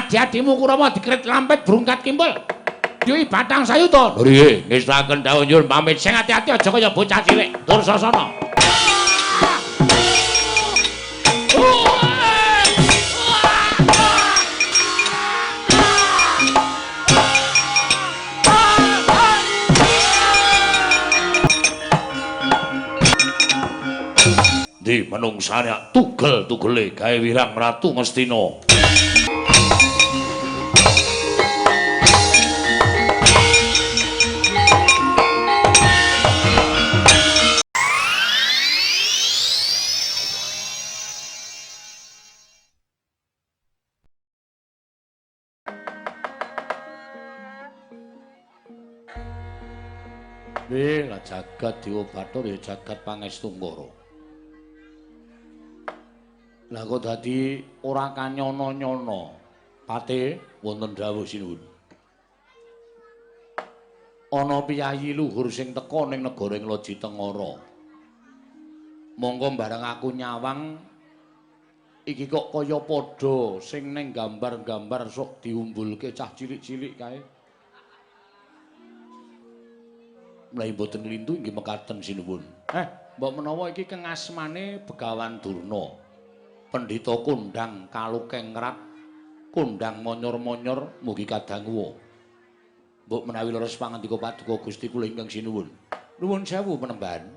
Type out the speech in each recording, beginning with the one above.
Adi-adimu Kurawa dikrit lampet brungkat kimpul. Yui batang sayuta. Nggih, ngestaken dawuh nyuwun pamit. Sing ati-ati aja kaya bocah cilik. Dursasana. Di menungsane tugel-tugele gawe wirang Ratu Ngastina. Lah jagat Dewa Bathara ya jagat Pangestu Ngara. Lah kok dadi ora kanyono-nyono. Pate wonten dawuh sinuwun. Ana piyayi luhur sing teka ning negara Ngloji Tengara. Monggo bareng aku nyawang iki kok kaya padha sing ning gambar-gambar sok diumbulke cah cilik-cilik kae. Mlayu mboten lintu inggih mekaten sinuwun. Mbok menawa iki kengasmane Begawan Durna. Pendhita kondhang kalukengrat, kondhang monyor-monyor mugi kadanguwa. Mbok menawi leres pangandika paduka Gusti kula ingkang sinuwun. Nuwun sewu penemban.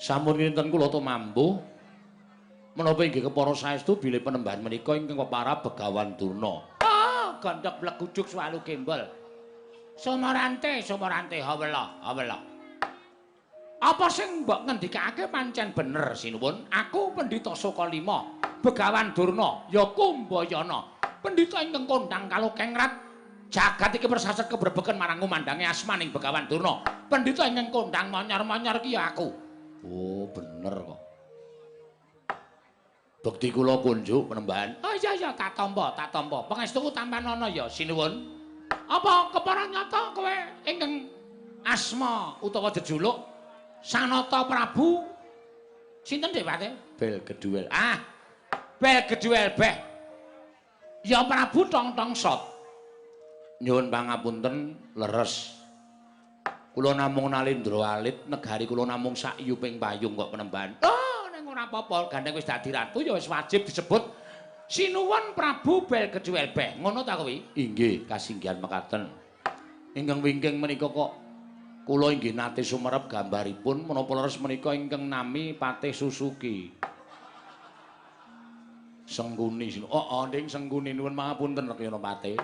Sampun kinten kula tumampuh menapa inggih kepara saestu bilih penemban menika ingkang peparab Begawan Durna. Ah, gondhok blegujuk swalu gembol. Somorante, somorante hawela, hawela. Apa sing mbok ngendikake pancen bener sinuwun? Aku Pendhita Sukalima, Begawan Durna, ya Kumbayana. Pendhita ingkang kondhang kalukengrat, jagat iki persaset kebrebegen marang ngumandange asmaning Begawan Durna. Pendhita ingkang kondhang monyor-monyor ki ya aku. Oh, bener kok. Bekti kula kunjuk penemban. Oh iya iya, tak tampa, tak tampa. Pangestuku tampanana ya sinuwun. Apa kepara nyata kowe ingkang asma utawa jejuluk Sanata Prabu sinten dheweke? Bel Geduel. Ah. Bel Geduel beh. Ya Prabu Tong Tong Sot. Nyuwun pangapunten leres. Kula namung nalindra alit, negari kula namung sak yuping payung kok penemban. Oh, ning ora apa-apa, gandeng wis dadi ratu ya wis wajib disebut Sinuwun Prabu Bel Geduel beh. Ngono ta kuwi? Inggih, kasinggihan mekaten. Ingkang wingking menika kok kula inggih nate sumerep gambaripun menapa leres menika ingkang nami Patih Susuki. Sengkuni. Oh, oh, ning Sengkuni nuwun pangapunten Rekyana Patih.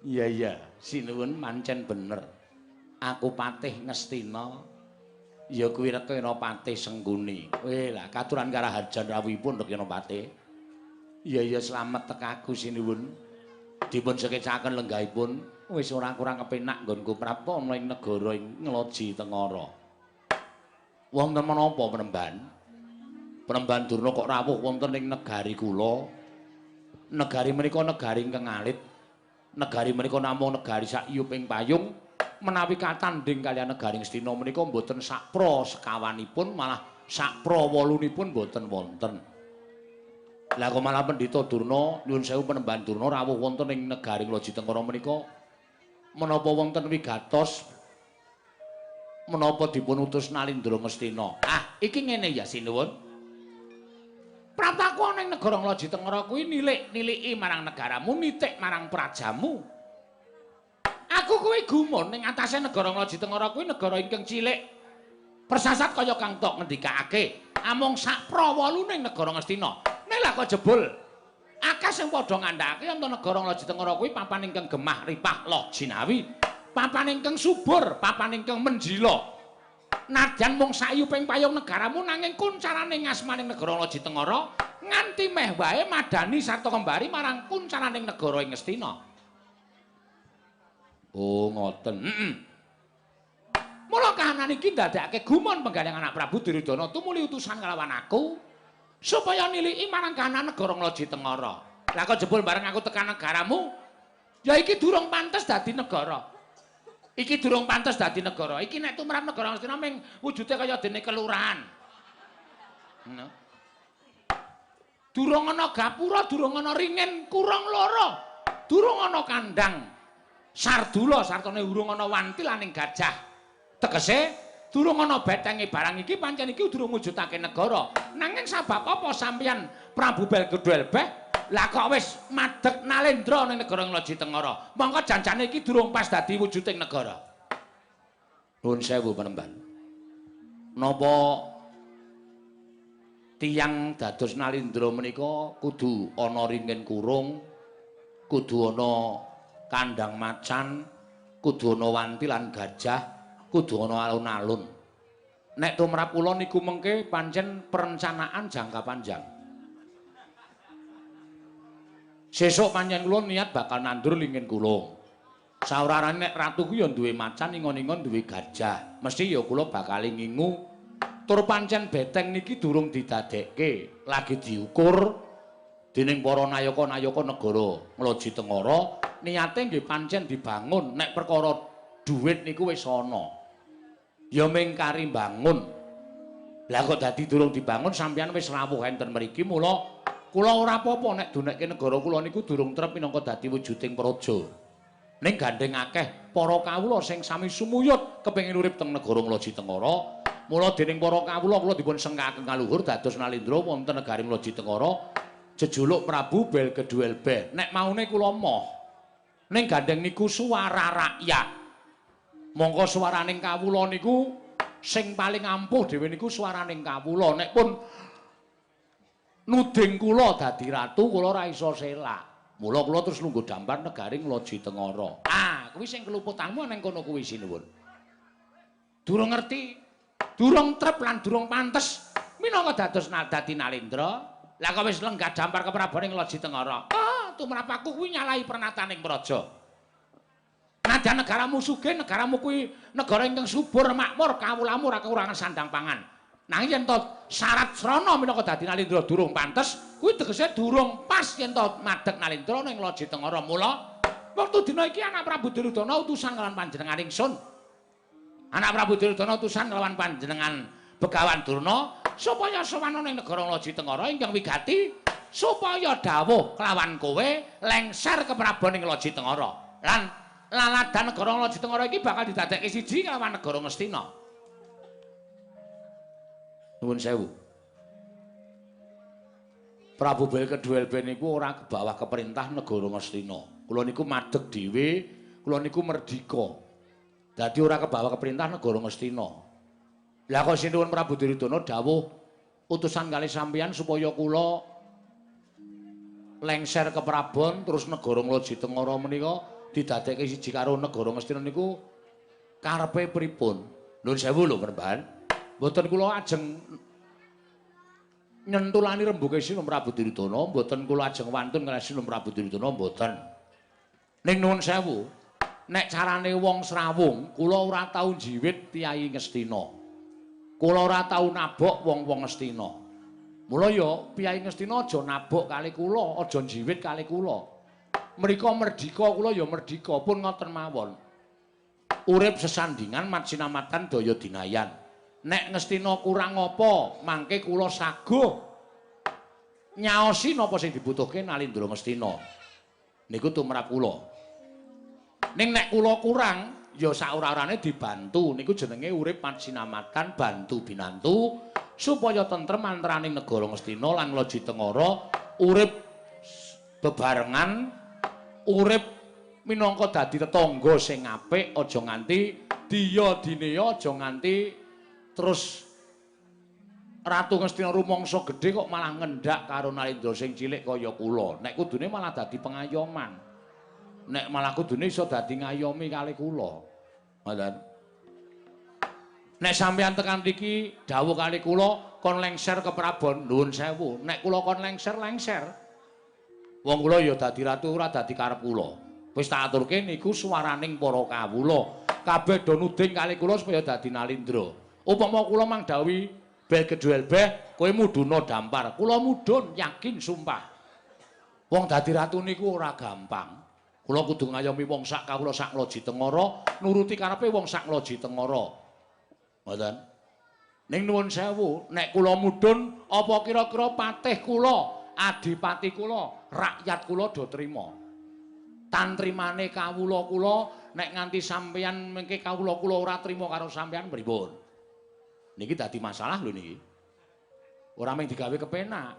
Iya iya, sinuwun pancen bener. Aku Patih Ngastina ya kuwi Rekyana Patih Sengkuni. Weh lah katuran karaharjan rawuhipun Rekyana Patih. Iya iya slamet tekaku sinuwun. Dipun sekecaken lenggahipun. Wis ora kurang kepenak nggonku prapta ana ing negara ing Ngloji Tengara. Wonten menapa penemban? Penemban Durna kok rawuh wonten ing negari kula. Negari menika negari ingkang alit. Negari menika namung negari sak yuping payung. Menawi katandhing kaliyan negari Ngastina menika mboten sakpra sekawanipun malah sakpra wolunipun mboten wonten. Lah kok malah Pendhita Durna nyuwun sewu penemban Durna rawuh wonten ing negari Ngloji Tengara menika menapa wonten wigatos menapa dipun utus Nalindra Ngastina. Ah, iki ngene ya sinuwun. Praptaku ana ing negara Ngloji Tengara kuwi nilik-niliki marang negaramu, nitik marang prajamu. Aku kuwi gumun ning atase negara Ngloji Tengara kuwi negara ingkang cilik. Persasat kaya kang tok ngendikake, amung sakpra wolu ning negara Ngastina. Nek lah kok jebul akeh sing padha ngandhakake yen negara Ngloji Tengara kuwi papan ingkang gemah ripah loh jinawi, papan ingkang subur, papan ingkang menjila. Nadyan mung sayuping payung negaramu nanging kuncarane ngasmaning negara Ngloji Tengara nganti meh wae madani sarta kembari marang kuncaraning negara ing Ngastina. Oh, ngoten. Heeh. Mula kahanan iki ndadekake gumun penggalih anak Prabu Duryudana tumuli utusan kalawan aku supaya niliki marang kahanan negara Ngloji Tengara. Lah kok jebul bareng aku tekan negaramu, ya iki durung pantes dadi negara. Iki durung pantes dadi negara. Iki nek tumrap negara Ngastina ming wujude kaya dene kelurahan. Ngono. Durung ana gapura, durung ana ringin kurang loro. Durung ana kandang sardula sartane urung ana wantilaning gajah. Tegese durung ana betenge barang iki pancen iki durung mujudake negara. Nanging sabab apa sampeyan Prabu Belgeduelbeh lah kok wis madeg nalendra ning negara Ngloji Tengara? Mongko janjane iki durung pas dadi wujuding negara. Nuwun sewu Panembahan. Napa tiyang dados nalendra menika kudu ana ringin kurung, kudu ana kandang macan, kudu ana wanti lan gajah, kudu ana alun-alun. Nek tumrap kula niku mengke pancen perencanaan jangka panjang. Sesuk pancen kula niat bakal nandur lingin kula. Saurarane nek ratu ku ya duwe macan, ingon-ingon duwe gajah. Mesti ya kula bakal ngingu. Tur pancen beteng niki durung didadekke, lagi diukur dening para nayaka-nayaka negara Ngloji Tengara, niate nggih pancen dibangun. Nek perkara dhuwit niku wis ana. Ya ming kari mbangun. Lah kok dadi durung dibangun sampeyan wis rawuh enten mriki, mula kula ora apa-apa nek dunekke negara kula niku durung trep minangka dadi wujuding praja. Ning gandeng akeh para kawula sing sami sumuyut kepengin urip teng negara Ngloji Tengara. Mula dening para kawula kula dipun sengkaken kaluhur dados nalendra wonten negari Ngloji Tengara jejuluk Prabu Belgeduelbeh. Nek maune kula moh. Ning gandeng niku suara rakyat. Mongko suaraning kawula niku sing paling ampuh dhewe niku suaraning kawula. Nek pun nuding kula dadi ratu kula ora iso selak. Mula kula terus lungguh dampar negari Ngloji Tengara. Ah, kuwi sing keluputanmu nang kono kuwi sinuwun. Durung ngerti, durung trep lan durung pantes minangka dados dadi nalendra. Lah kok wis lenggah dampar keprabon ing Ngloji Tengara. Ah, tumrap aku kuwi nyalahi pernataning praja. Nadyan negaramu sugih, negaramu kuwi negara ingkang subur makmur, kawulamu ora kekurangan sandang pangan. Nanging yen to syarat srana minangka dadi nalendra durung pantes, kuwi tegese durung pas yen to madeg nalendra ning Ngloji Tengara. Mula wektu dina iki anak Prabu Duryudana utusan kelawan panjenengan ingsun. Anak Prabu Duryudana utusan kelawan panjenengan Begawan Durna supaya sowan ning negara Ngloji Tengara ingkang wigati supaya dawuh kelawan kowe lengser keprabon ing Ngloji Tengara. Lan laladan negara Ngloji Tengara iki bakal didadekke siji kelawan negara Ngastina. Nuwun sewu. Prabu Belgeduelbeh niku ora kebawah keperintah negara Ngastina. Kula niku madeg dhewe, kula niku merdika. Dadi ora kebawah keperintah negara Ngastina. Lah kok sinuwun Prabu Duryudana dawuh utusan kali sampeyan supaya kula lengser ke Prabon terus negara Ngloji Tengara menika didadekke siji karo negara Ngastina niku karepe pripun? Nuwun sewu lho, Panembahan. Mboten kula ajeng nyentulani rembuke Sinun Prabu Duryudana, mboten kula ajeng wantun kalih Sinun Prabu Duryudana mboten. Ning nuwun sewu, nek carane wong srawung, kula ora tau njiwit Kyai Ngastina. Kula ora tau nabok wong-wong Ngastina. Mula ya Kyai Ngastina aja nabok kalih kula, aja njiwit kalih kula. Mrika merdika, kula ya merdika, pun ngoten mawon. Urip sesandingan matsinamatan daya dinayan. Nek Ngastina kurang apa, mangke kula saguh nyaosi napa sing dibutuhke nalindra Ngastina. Niku tumrap kula. Ning nek kula kurang, ya saora-orane dibantu. Niku jenenge urip matsinamatan bantu binantu supaya tentrem antaraning negara Ngastina lan Ngloji Tengara, urip bebarengan, urip minangka dadi tetangga sing apik, aja nganti diya dineya, aja nganti terus Ratu Ngastina rumangsa gedhe kok malah ngendak karo nalendra sing cilik kaya kula. Nek kudune malah dadi pengayoman. Nek malah kudune iso dadi ngayomi kali kula. Ngoten. Nek sampeyan tekan mriki dawuh kali kula kon lengser ke Prabon, nuwun sewu. Nek kula kon lengser-lengser. Wong kula ya dadi ratu ora dadi karep kula. Wis tak aturke niku suwaraning para kawula. Kabeh do nuding kali kula supaya dadi nalindra. Upama kula mang dawuhi Belgeduelbeh, kowe mudhuna dampar. Kula mudhun yakin sumpah. Wong dadi ratu niku ora gampang. Kula kudu ngayomi wong sak kawula sak Ngloji Tengara, nuruti karepe wong sak Ngloji Tengara. Ngoten. Ning nuwun sewu, nek kula mudhun apa kira-kira patih kula adipati kula, rakyat kula do trima. Tantrimane kawula kula nek nganti sampeyan mengke kawula kula ora trima karo sampeyan pripun? Niki dadi masalah lho niki. Ora mung digawe kepenak.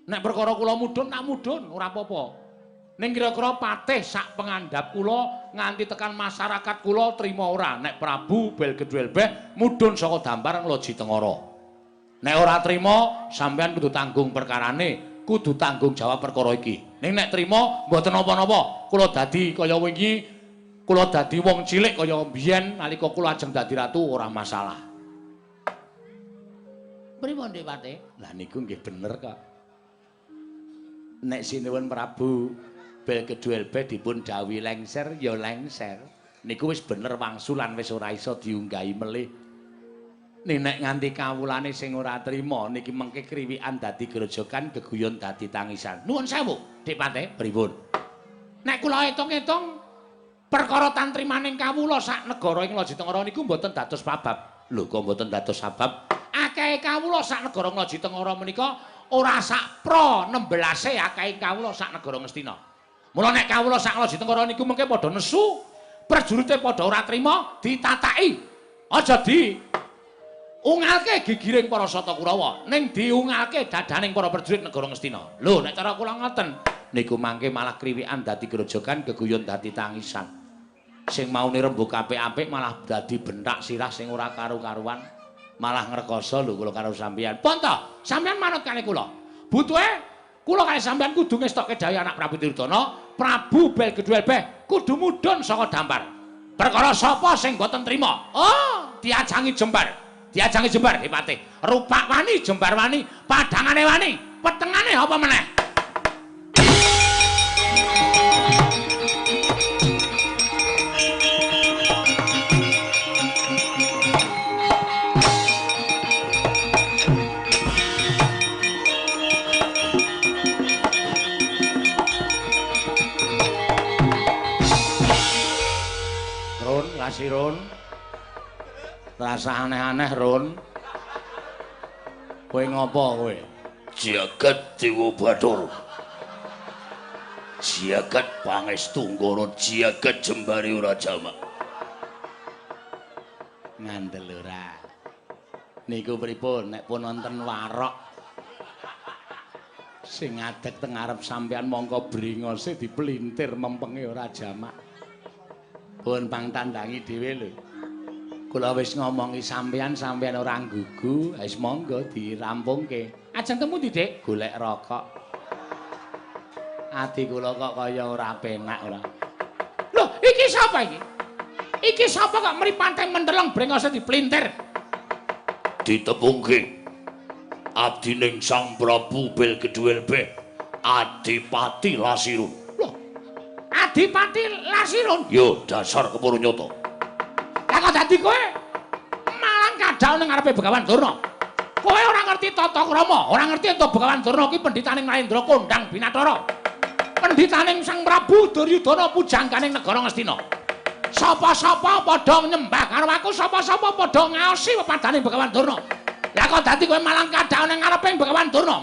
Nek perkara kula mudhun tak mudhun, ora apa-apa. Ning kira-kira patih sak pengandhap kula nganti tekan masyarakat kula trima ora nek Prabu Belgedwelbeh mudhun saka Dampar Ngloji Tengara. Nek ora trima sampeyan kudu tanggung perkarane, kudu tanggung jawab perkara iki. Ning nek trima mboten napa-napa, kula dadi kaya wingi, kula dadi wong cilik kaya biyen nalika kula ajeng dadi ratu ora masalah. Pripun Dik Patih? Lah niku nggih bener kok. Nek sinuwun Prabu Belgedwelbeh dipun dawuhi lengser ya lengser. Niku wis bener wangsulan wis ora iso diunggahi melih. Ning nek nganti kawulane sing ora trima niki mengke kriwikan dadi grojogan, geguyon dadi tangisan. Nuwun sewu, Dik Patih, pripun? Nek kula etung-etung perkara tantrimaning kawula sak negara ing Loji Tengara niku mboten dados sebab. Lho kok mboten dados sebab? Akeh kawula sak negara Ngloji Tengara menika ora sak pro 16-e akeh kawula sak negara Ngastina. Mula nek kawula sak Ngloji Tengara niku mengke padha nesu, prajurite padha ora trima, ditataki. Aja di ungalke gigiring para Sata Kurawa, ning diungalke dadaning para prajurit negara Ngastina. Lho nek cara kula ngoten, niku mangke malah kriwikan dadi grojogan, geguyon dadi tangisan. Sing maune rembug apik-apik malah dadi benthak sirah sing ora karu-karuan, malah ngrekoso lho kula karo sampeyan. Pun to, sampeyan manut kalih kula. Butuhe kula kalih sampeyan kudu ngestokke dawuh anak Prabu Duryudana, Prabu Belgedwelbeh kudu mudhun saka Dampar. Perkara sapa sing boten trima? Oh, diajangi jembar. Diajangi jembar Dipatih. Rupak wani, jembar wani, padhangane wani, petengane apa meneh? Run, Lasirun. Rasa aneh-aneh, Run. Kowe ngopo kowe? Jagat Dewa Bathara. Jagat Pangestu Nggara, jagat jembare ora jamak. Ngandel ora. Niku pripun nek pun wonten warok sing ngadeg teng ngarep sampean mongko bringose dipelintir mempenge ora jamak. Pun pangtandangi dhewe lho. Kula wis ngomongi sampean, sampean ora nggugu, wis monggo dirampungke. Ajeng temu ndi, Dik? Golek rokok. Ati kula kok kaya ora penak ora. Lho, iki sapa iki? Iki sapa kok mripate menteleng brengose diplintir? Ditepungke. Abdining Sang Prabu Belgedwelbeh, Adipati Lasirun. Lho, Adipati Lasirun? Yo, dasar kepuru nyata. Lah kok dadi kowe malang kadhau ning ngarepe Begawan Durna. Kowe ora ngerti tata krama, ora ngerti ento Begawan Durna ki pendhitaning Narendra kondang binathara. Pendhitaning Sang Prabu Duryudana pujangganing negara Ngastina. Sapa-sapa padha nyembah karo aku, sapa-sapa padha ngaosi pepadane Begawan Durna. Lah kok dadi kowe malang kadhau ning ngarepe Begawan Durna?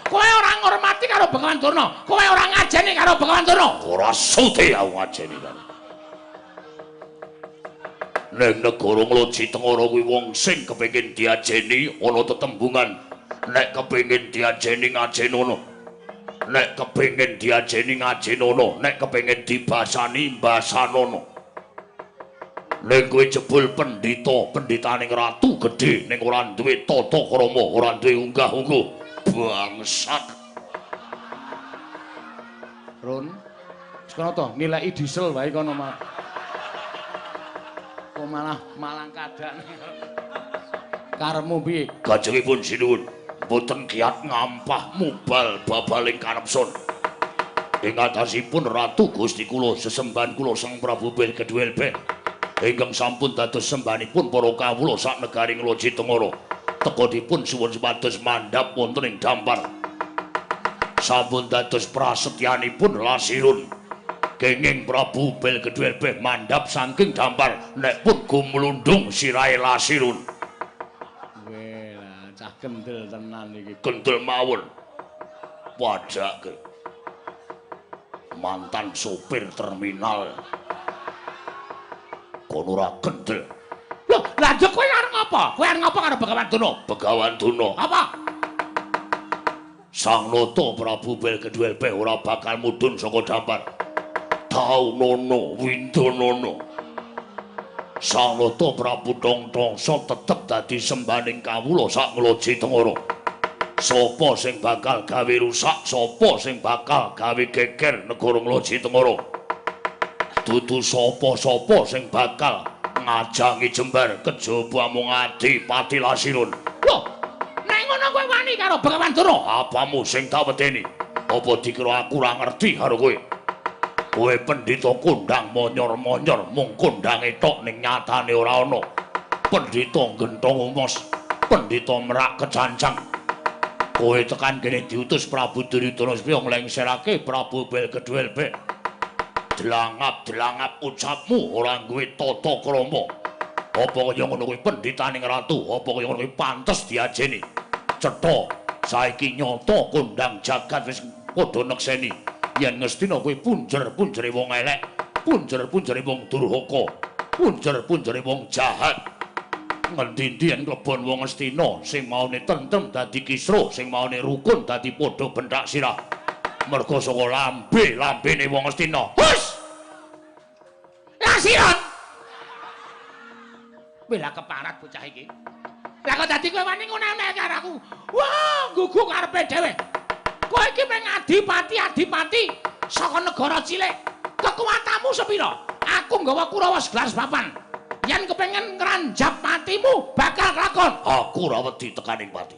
Kowe ora ngurmati karo Begawan Durna, kowe ora ngajeni karo Begawan Durna. Ora sudi aku ngajeni karo. Ning negara Ngloji Tengara kuwi wong sing kepengin diajeni ana tetembungan. Nek kepengin diajeni ngajenono. Nek kepengin diajeni ngajenono, nek kepengin dibasani mbasanono. Ning kowe jebul pendhita, pendhitaning ratu gedhe ning ora duwe tata krama, ora duwe unggah-ungguh. Bangsat. Run. Wis kono to, nilai diesel wae kono malah. Kok malah malang kadang. Karepmu piye? Kajengipun sinuwun, mboten kiat ngampah mubal babaling kanepson. Ing atasipun Ratu Gusti kula sesembahan kula Sang Prabu Belgedwelbeh ingkang sampun dados sembahanipun para kawula sak negari Ngloji Tengara. Teka dipun suwun supados mandhap wonten ing Dampar. Sampun dados prasetyanipun Lasirun. Kenging Prabu Belgedwelbeh mandhap saking Dampar nek pun gumlundung sirahe Lasirun. Weh, lah cah kendel tenan iki. Kendel mawon. Padhake. Mantan sopir terminal. Kono ora kendel. Lho, lah yo kowe arep ngapa? Kowe arep ngapa karo Begawan Durna? Begawan Durna. Apa? Sang Nata Prabu Belgeduwelbeh ora bakal mudhun saka dampar. Taunono Windonono. Sang Nata Prabu Dongdongsa tetep dadi sembaning kawula sak Ngloji Tengara. Sapa sing bakal gawe rusak, sapa sing bakal gawe geger negara Ngloji Tengara? Dudu sapa-sapa sing bakal ngajangi jembar kejaba amung Adipati Lasirun. Lho, nek ngono kowe wani karo Begawan Durna? Apamu sing tak wedeni? Apa dikira aku ora ngerti karo kowe? Kowe pendhita kondang monyor-monyor mung kondange tok ning nyatane ora ana. Pendhita genthong umos, pendhita merak kecancang. Kowe tekan kene diutus Prabu Duryudana supaya nglengserake Prabu Belgeduwelbeh. Delangap-delangap ucapmu ora nggawe tata krama. Apa kaya ngono kuwi pendhitaning ratu, apa kaya ngono kuwi pantes diajeni. Cetha saiki nyata kondang jagat wis padha nekseni yen Ngastina kuwi punjer-punjere wong elek, punjer-punjere wong durhaka, punjer-punjere wong jahat. Ngendi-endi yen klebon wong Ngastina sing maune tentrem dadi kisruh, sing maune rukun dadi padha benthak sirah. Merga saka lambe-lambene wong Ngastina. Hus! Lasiron! Wela keparat bocah iki. Lah kok dadi kowe wani ngono karo aku? Wah, gugu karepe dhewe. Kowe iki mung adipati-adipati saka negara cilik. Kekuatanmu sepira? Aku nggawa Kurawa segelas papan. Yen kepengin ngranjap matimu bakal kelakon. Aku ora wedi tekaning pati.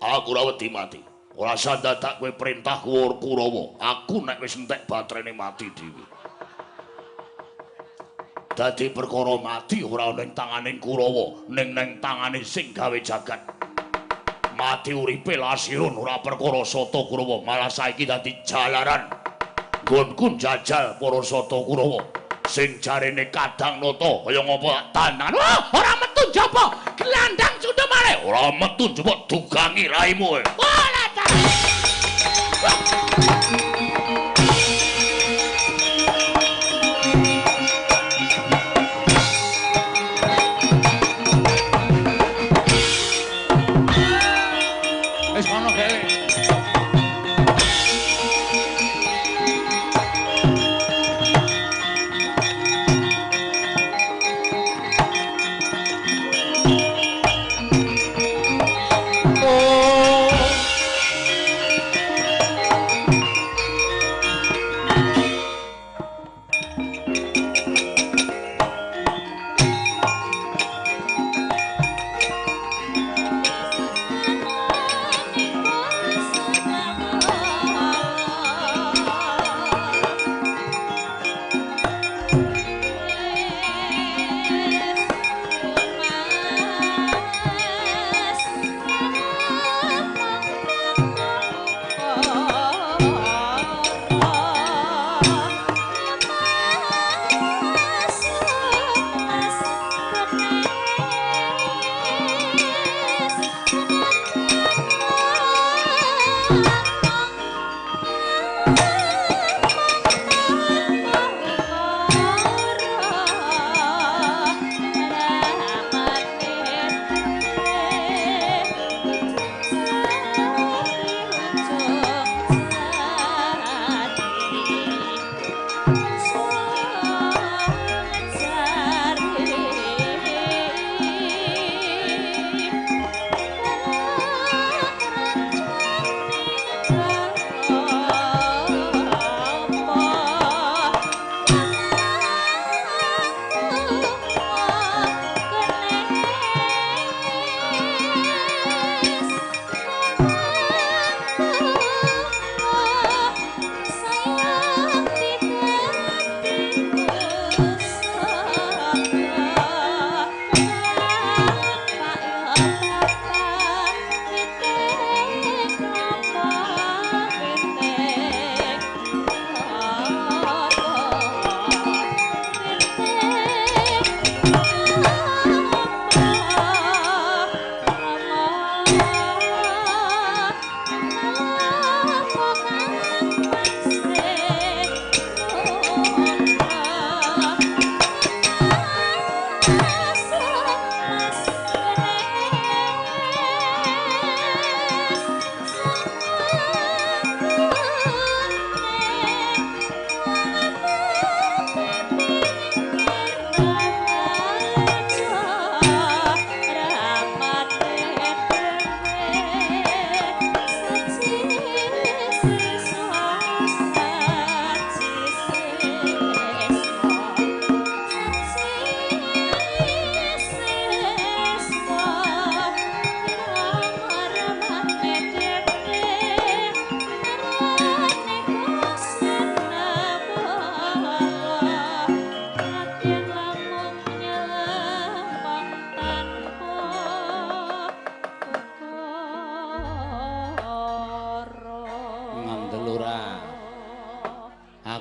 Aku ora wedi mati. Ora usah dadak kowe perintah Kurawa. Aku nek wis entek baterene mati dhewe. Dadi perkara mati ora ana ing tangane Kurawa, ning neng tangane sing gawe jagat. Mati uripe Lasirun ora perkara Sata Kurawa, malah saiki dadi jalaran. Nggonku njajal para Sata Kurawa sing jarene kadang nata kaya ngapa tangan. Oh, ora metu njaba, gelandang cundha malih. Ora metu njaba dugangi raimu. Wah, wis kono gawe. Oh.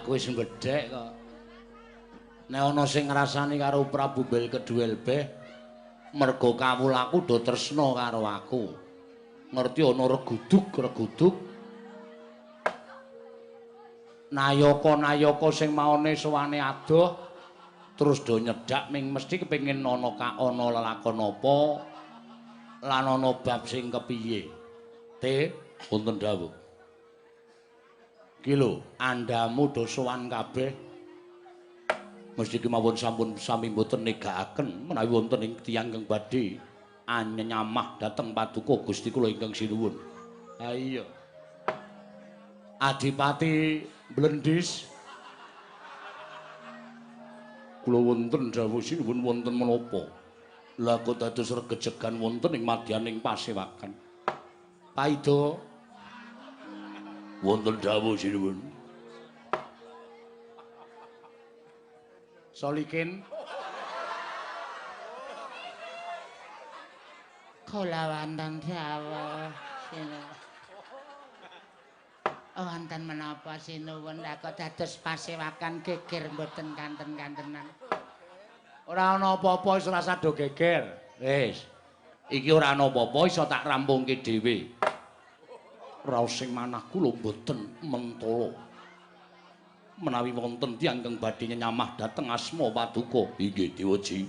Aku wis mbedhek kok. Nek ana sing ngrasani karo Prabu Belkeduwelbeh mergo kawulaku do tresna karo aku. Ngerti ana reguduk-reguduk. Nayaka-nayaka sing maone sowane adoh terus do nyedhak ming mesti kepengin ana ka ana lelakon apa lan ana bab sing kepiye. Te wonten dawuh. Ki lho, andhamu do sowan kabeh. Mesti kemawon sampun sami mboten negakaken menawi wonten ing tiyang ingkang badhe anyamah dhateng paduka Gusti kula ingkang sinuwun. Ha iya. Adipati Blendis kula wonten dawuh sinuwun wonten menapa? Lah kok dados regejegan wonten ing madyaning pasewakan. Paida wonten dawuh sinuwun. Solikin kula wonten dawuh sinuwun. Wonten menapa sinuwun lha kok dados pasewakan geger mboten kanten-kantenan. Ora ana apa-apa wis ora sado geger. Wis. Iki ora ana apa-apa iso tak rampungke dhewe. Raos sing manah kula mboten mentala. Menawi wonten tiyang ingkang badhe nyamah dhateng asma paduka. Inggih Dewaji.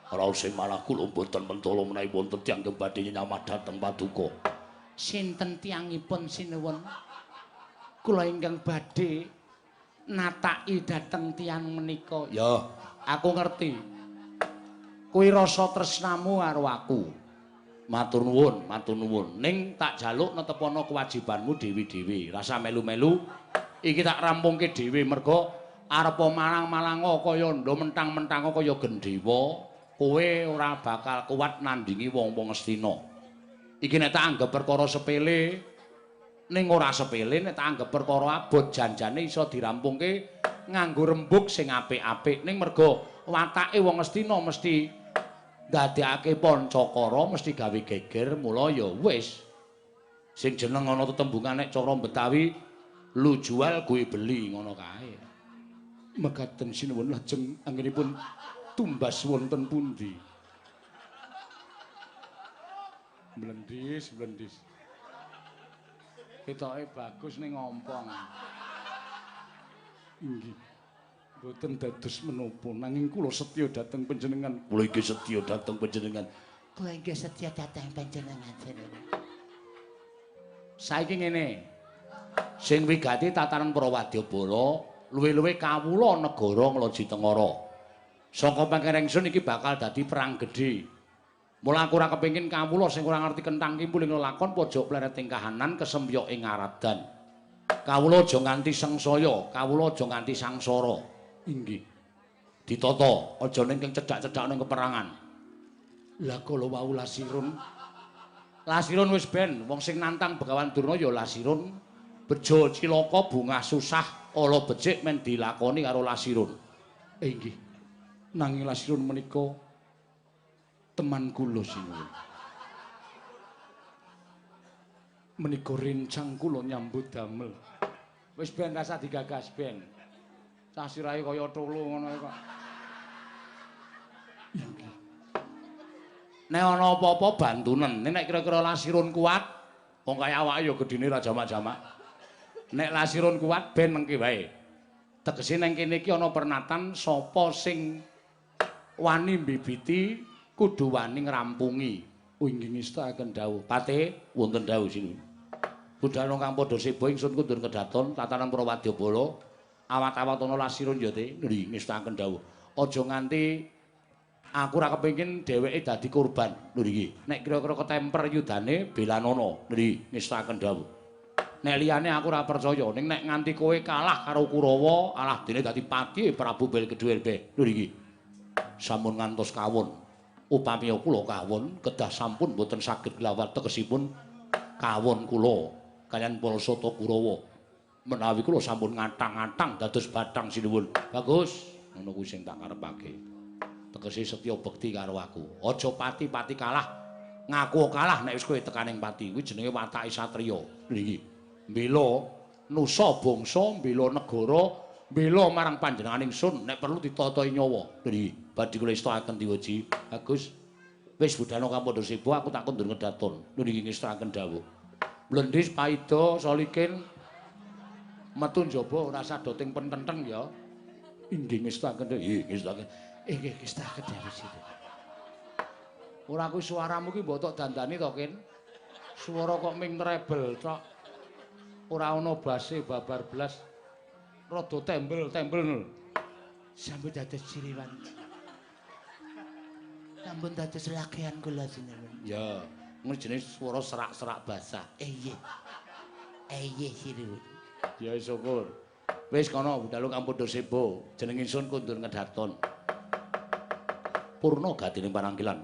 Raos sing manah kula mboten mentala menawi wonten tiyang ingkang badhe nyamah dhateng paduka. Sinten tiyangipun sinuwun? Kula ingkang badhe nataki dhateng tiyang menika. Ya, aku ngerti. Kuwi rasa tresnamu karo aku. Matur nuwun, matur nuwun. Ning tak jaluk netepana kewajibanmu dhewe-dhewe. Rasa melu-melu iki tak rampungke dhewe merga arepa malang-malanga kaya ndha mentang-mentang kaya gendhewa, kowe ora bakal kuat nandingi wong-wong Astina. Iki nek tak anggap perkara sepele, ning ora sepele nek tak anggap perkara abot janjane iso dirampungke nganggo rembug sing apik-apik. Ning merga watake wong Astina mesti ndadekake pancakara, mesti gawe geger, mula ya wis. Sing jeneng ana tetembungan nek cara Betawi lu jual gue beli ngono kae. Mekaten sinuwun lajeng anggenipun tumbas wonten pundi? Blendis, blendis. Ketoke bagus ning ngompong. Inggih. Mboten dados menapa nanging kula setya dhateng panjenengan. Kula inggih setya dhateng panjenengan. Kula inggih setya dhateng panjenengan sinuwun. Saiki ngene. Sing wigati tatanan Prawadyabala luwih-luwih kawula negara Nglaji Tengara. Saka pangkereng ingsun iki bakal dadi perang gedhe. Mula aku ora kepengin kawula sing ora ngerti kentang kimpul ing lelakon pojok plereting kahanan kesempyok ing aradan. Kawula aja nganti sengsaya, kawula aja nganti sangsara. Inggih. Ditata, aja ning cedhak-cedhak ning peperangan. Lah kala wau Lasirun. Lasirun wis ben, wong sing nantang Begawan Durna ya Lasirun. Bejo cilaka bungah susah ala becik men dilakoni karo Lasirun. Inggih. Nanging Lasirun menika teman kula sinuwun. Menika rencang kula nyambut damel. Wis ben rasa digagas ben. Cah sirahe kaya tulu ngono kok. Inggih. Nek ana apa-apa bantunen. Nek kira-kira Lasirun kuat, wong kaya awake ya gedhene ra jamak-jamak. Nek Lasirun kuat ben mengke wae. Tegese nang kene iki ana pernatan sapa sing wani mbibiti kudu wani ngrampungi. Inggih ngestakaken dawuh. Pate wonten dawuh sinuwun. Budhal kang padha seba ingsun kundur kedaton tatanan Prawadyabala. Awat-awat ana Lasirun ya Te. Nggih ngestakaken dawuh. Aja nganti aku ora kepengin dheweke dadi korban. Lho iki. Nek kira-kira ketemper yudane belanana. Nggih ngestakaken dawuh. Nek liyane aku ora percaya, ning nek nganti kowe kalah karo Kurawa, alah dene dadi pati Prabu Belkeduwelbeh. Lho iki. Sampun ngantos kawon. Upami kula kawon kedah sampun mboten saged glawat tegesipun kawon kula kaliyan para sata Kurawa. Menawi kula sampun ngatang-atang dados bathang sinuwun. Bagus, ngono kuwi sing tak karepake. Tegese setya bekti karo aku. Aja pati-pati kalah. Ngaku kalah nek wis kowe tekaning pati. Kuwi jenenge watake satriya. Lho iki. Mbela nusa bangsa, mbela negara, Bela marang panjenengan ingsun nek perlu ditatahi nyawa. Nggih, badhe kula estokaken diweji. Bagus. Wis budhana Kapandhaseba aku tak kondur ngedaton. Nggih ngestakaken dawuh. Blendhis paida solikin metu njaba ora sadoting pententeng ya. Inggih ngestakaken. Nggih ngestakaken. Inggih ngestakaken dawuh situ. Ora kuwi suaramu ki mbok tok dandani to, Kin? Swara kok ming treble tok. Ora ana base babar blas. Rada tembel-tembel lho. Sampun dados ciriwan. Sampun dados lakian kula sinuwun. Ya, ngono jenenge swara serak-serak basah. Iya. Iya sinuwun. Ya syukur. Wis kono budal Kapandhaseba, jeneng ingsun kondur ngedaton. Purna gadining panangkilan.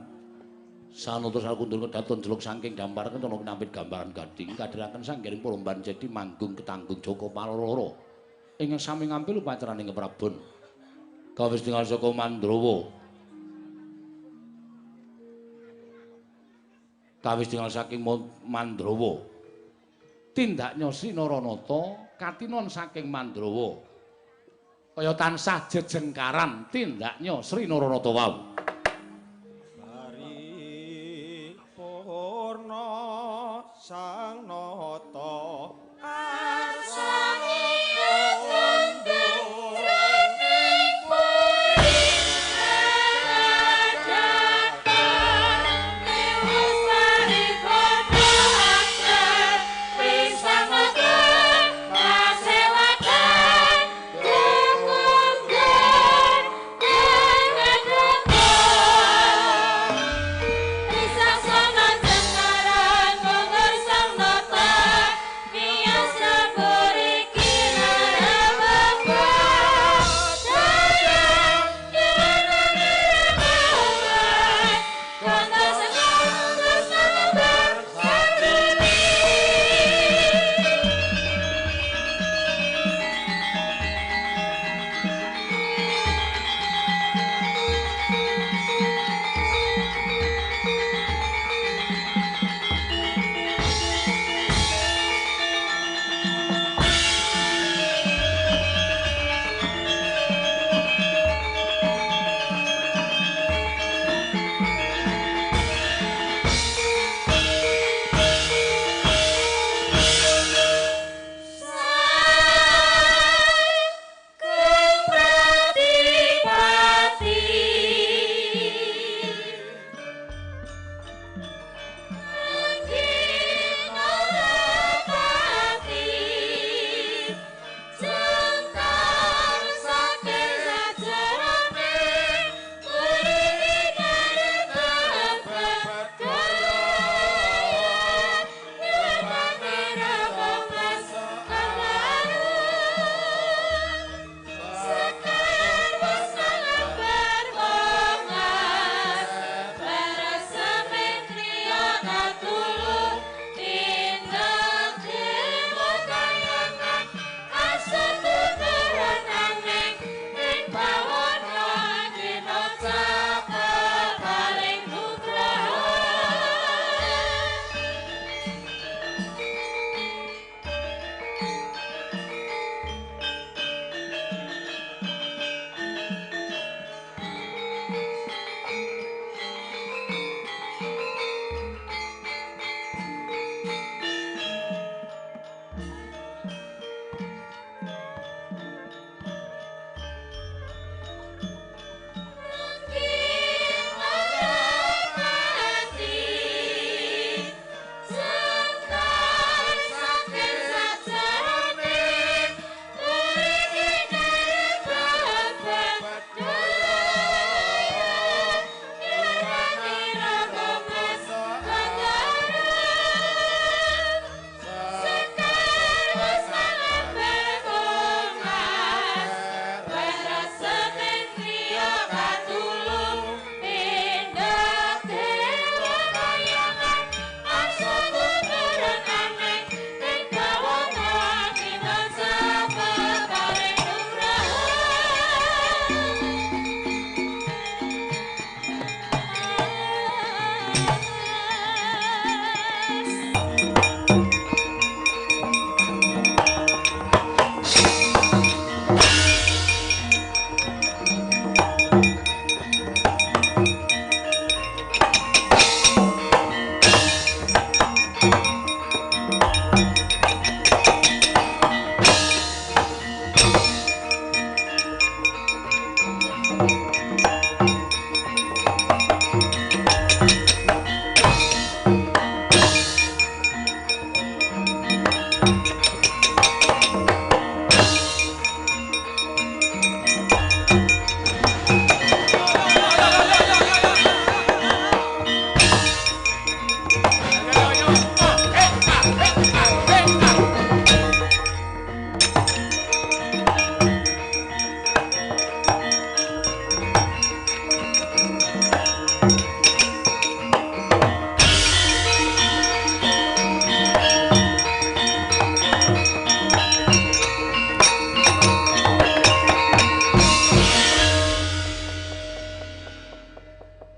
Sanutus kundur kedaton jeluk saking dampar kentana kinampit gambaran gading kadhiraken sanggering Puromban jadi manggung ketanggung Joko Paloro. Ingkang sami ngampil upacaraning keprabon. Kawis tinggal saka Mandrawa. Kawis tinggal saking Mandrawa. Tindaknya Sri Naranata katinon saking Mandrawa. Kaya tansah jejengkaran tindaknya Sri Naranata wau. Sang Nata Sang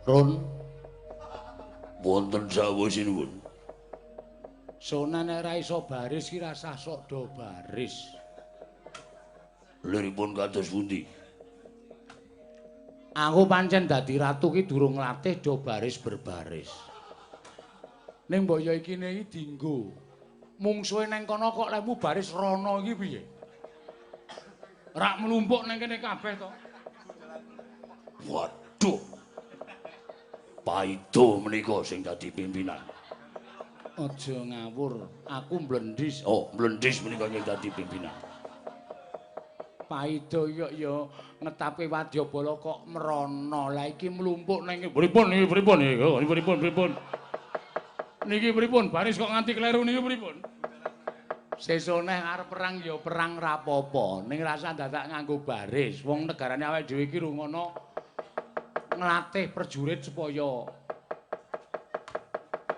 Run wonten sawuh sinuwun. Sonan nek ora iso baris ki rasah sok do baris. Liripun kados pundi? Aku pancen dadi ratu ki durung nglatih do baris berbaris. Ning mbok ya iki iki dinggo. Mungsuhe nang kono kok lemu baris rono iki piye? Rak mlumpuk nang kene kabeh to. Waduh. Paido menika sing dadi pimpinan. Aja ngawur, aku mblendhis. Oh, mblendhis menika sing dadi pimpinan. Paido yo yo ngetapke wadyabala kok mrono. Lah iki mlumpuk nang pripun niki pripun niki pripun pripun. Niki pripun baris kok nganti kleru niki pripun? Sesone arep perang ya perang rapopo, ning rasa dadak nganggo baris. Wong negarane awake dhewe iki rungono nglatih prajurit supaya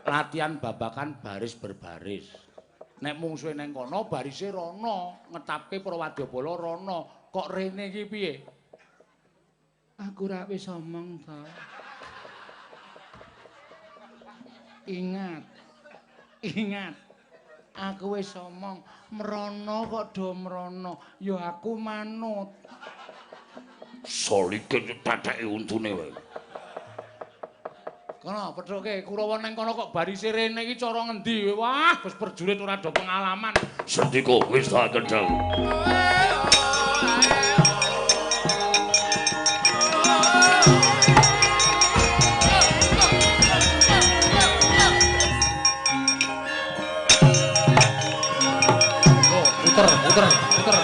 latihan babakan baris berbaris. Nek mungsuhe nang kono barise rono, ngetapke para wadyabala rono. Kok rene iki piye? Aku ra wis omong to. Ingat. Ingat. Aku wis omong, mrono kok do mrono, ya aku manut. Solikin teteke untune wae. Kono pethuke Kurawa nang kono kok barise rene iki cara ngendi? Wah, wis prajurit ora do pengalaman. Sendika wis tak kendhang. Oh, puter, puter, puter.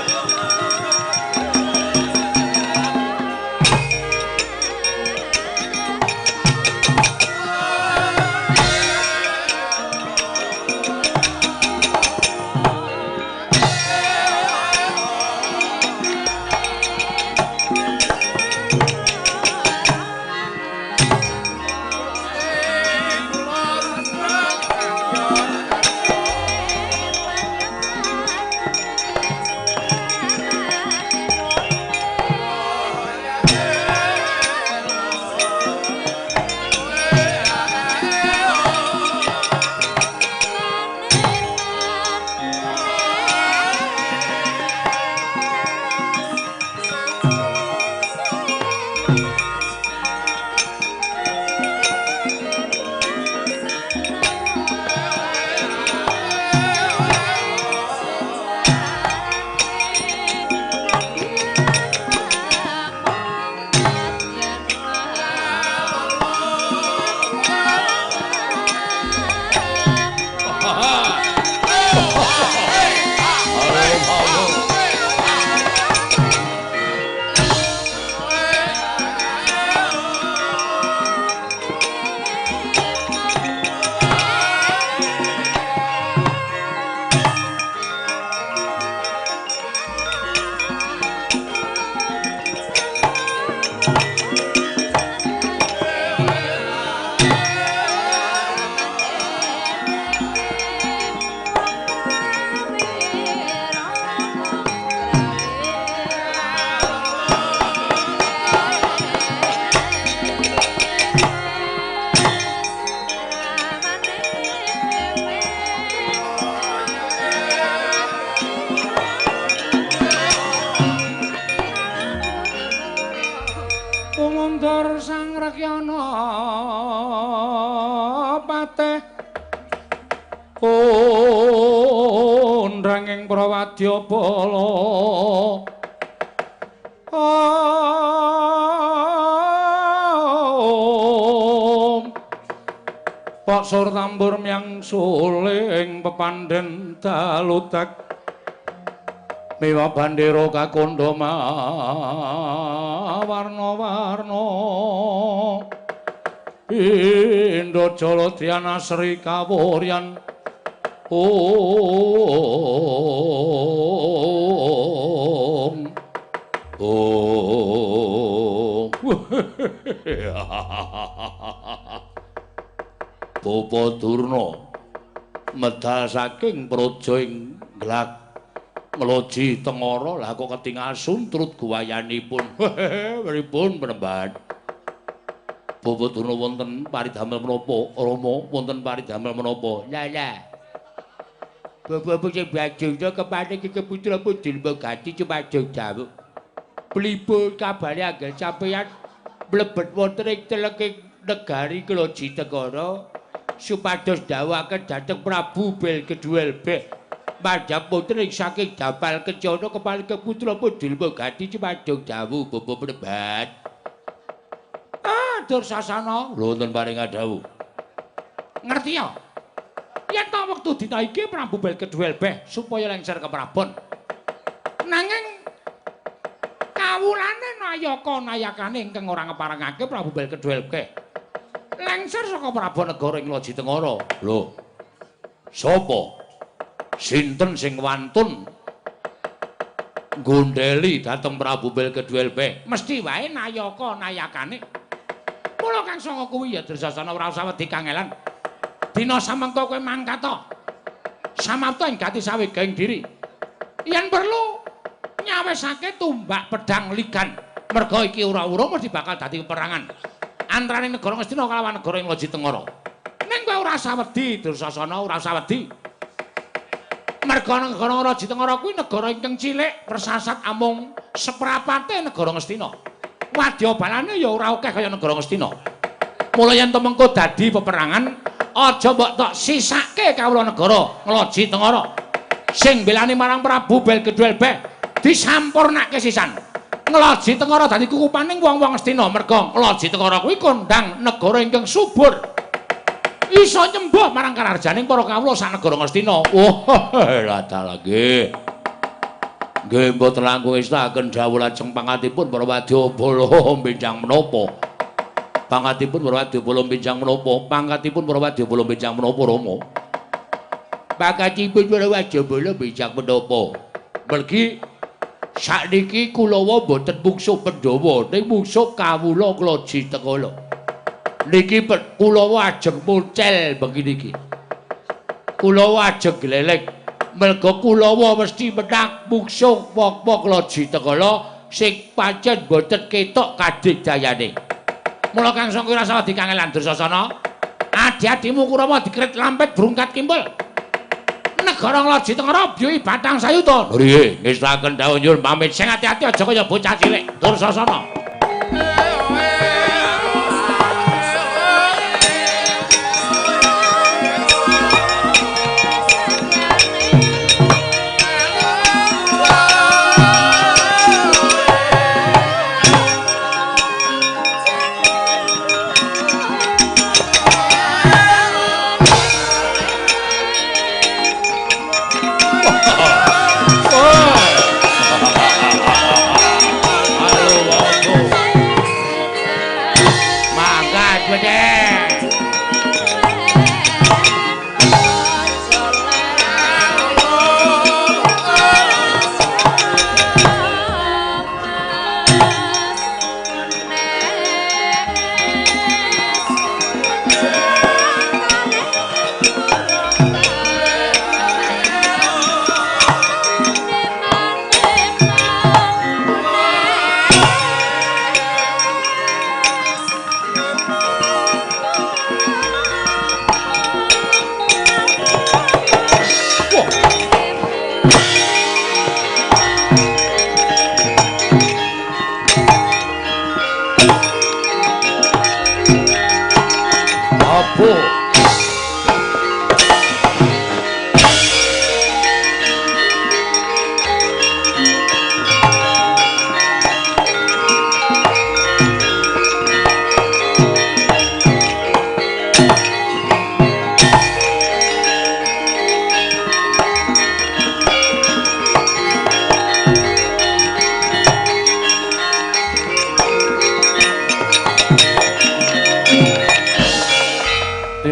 Tumundur Sang Rakyana patih undranging prawadyabala. Pok sur tambur myang suling pepandhen daludak miwa bandera kakandha warna-warna pindha jala dhyana sri kawuryan om om. Bapa Durna medal saking praja ing Glak Ngloji Tengara lah kok ketingal suntrut guwayanipun. Pripun penemban? Bapa Durna wonten paridamel menapa? Rama wonten paridamel menapa? Lah lah. Bapa sing bajungna kepane iki putra Dilmogati cumadung dawuh. Pripun kabare anggel sampeyan mlebet wonten ing teleking negari Ngloji Tengara supados dawuhaken dhateng Prabu Belgeduwelbeh mandhap putri saking dampal kencana kepala putra Dilmogati cumadung dawuh bapa prebat. Ah, Dursasana, wonten paring dawuh. Ngerti ya? Yen ta wektu dina iki Prabu Belgeduwelbeh supaya lengser ke Prabon. Nanging kawulane nayaka nayakane ingkang ora ngeparengake Prabu Belgeduwelbeh lengser saka Prabon negara ing Loji Tengara. Lho. Sapa? Sinten sing wantun nggondheli dhateng Prabu Belgeduwelbeh? Mesti wae nayaka nayakane. Mula kang sanga kuwi ya Dursasana ora usah wedi kangelan. Dina samengko kowe mangkat ta. Samapta ing gati sawegaing diri. Yen perlu nyawisake tumbak pedang ligan. Merga iki ora-ora mesti bakal dadi peperangan antarane negara Ngastina kalawan negara ing Loji Tengara. Ning kowe ora usah wedi Dursasana, ora usah wedi. Merga negara Loji Tengara kuwi negara ingkang cilik, persasat amung seprapate negara Ngastina. Wadya balane ya ora akeh kaya negara Ngastina. Mula yen temengko dadi peperangan, aja mbok tok sisake kawula negara Ngloji Tengara. Sing belani marang Prabu Belgeduwelbeh disampurnake sisan. Ngloji Tengara dadi kukupaning wong-wong Ngastina merga Ngloji Tengara kuwi kondhang negara ingkang subur. Iso nyembuh marang kararjaning para kawula sak negara Ngastina. Oh, lha dalah nggih. Nggih mboten langkung estaken dawuh lajeng pangatipun para wadyabala benjang menapa? Pangatipun para wadyabala benjang menapa? Pangkatipun para wadyabala benjang menapa, Rama? Pangkatipun para wadyabala benjang menapa? Mergi sakniki kulawa mboten mungsuh Pandhawa, ning mungsuh kawula Ngloji Tengara. Niki kulawa ajeng muncel bengi niki. Kulawa ajeng gleleng. Merga kulawa mesti menang mungsuh wong-wong Ngloji Tengara sing pancen mboten ketok kadigdayane. Mula kang sangka ora salah dikangelan Dursasana. Adi-adimu Kurawa dikrit lampet brungkat kimpul. Negara Ngloji Tengara biyuhi batang sayuta. Nggih, ngestaken dawuh nyuwun pamit. Sing ati-ati aja kaya bocah cilik. Dursasana. Halo,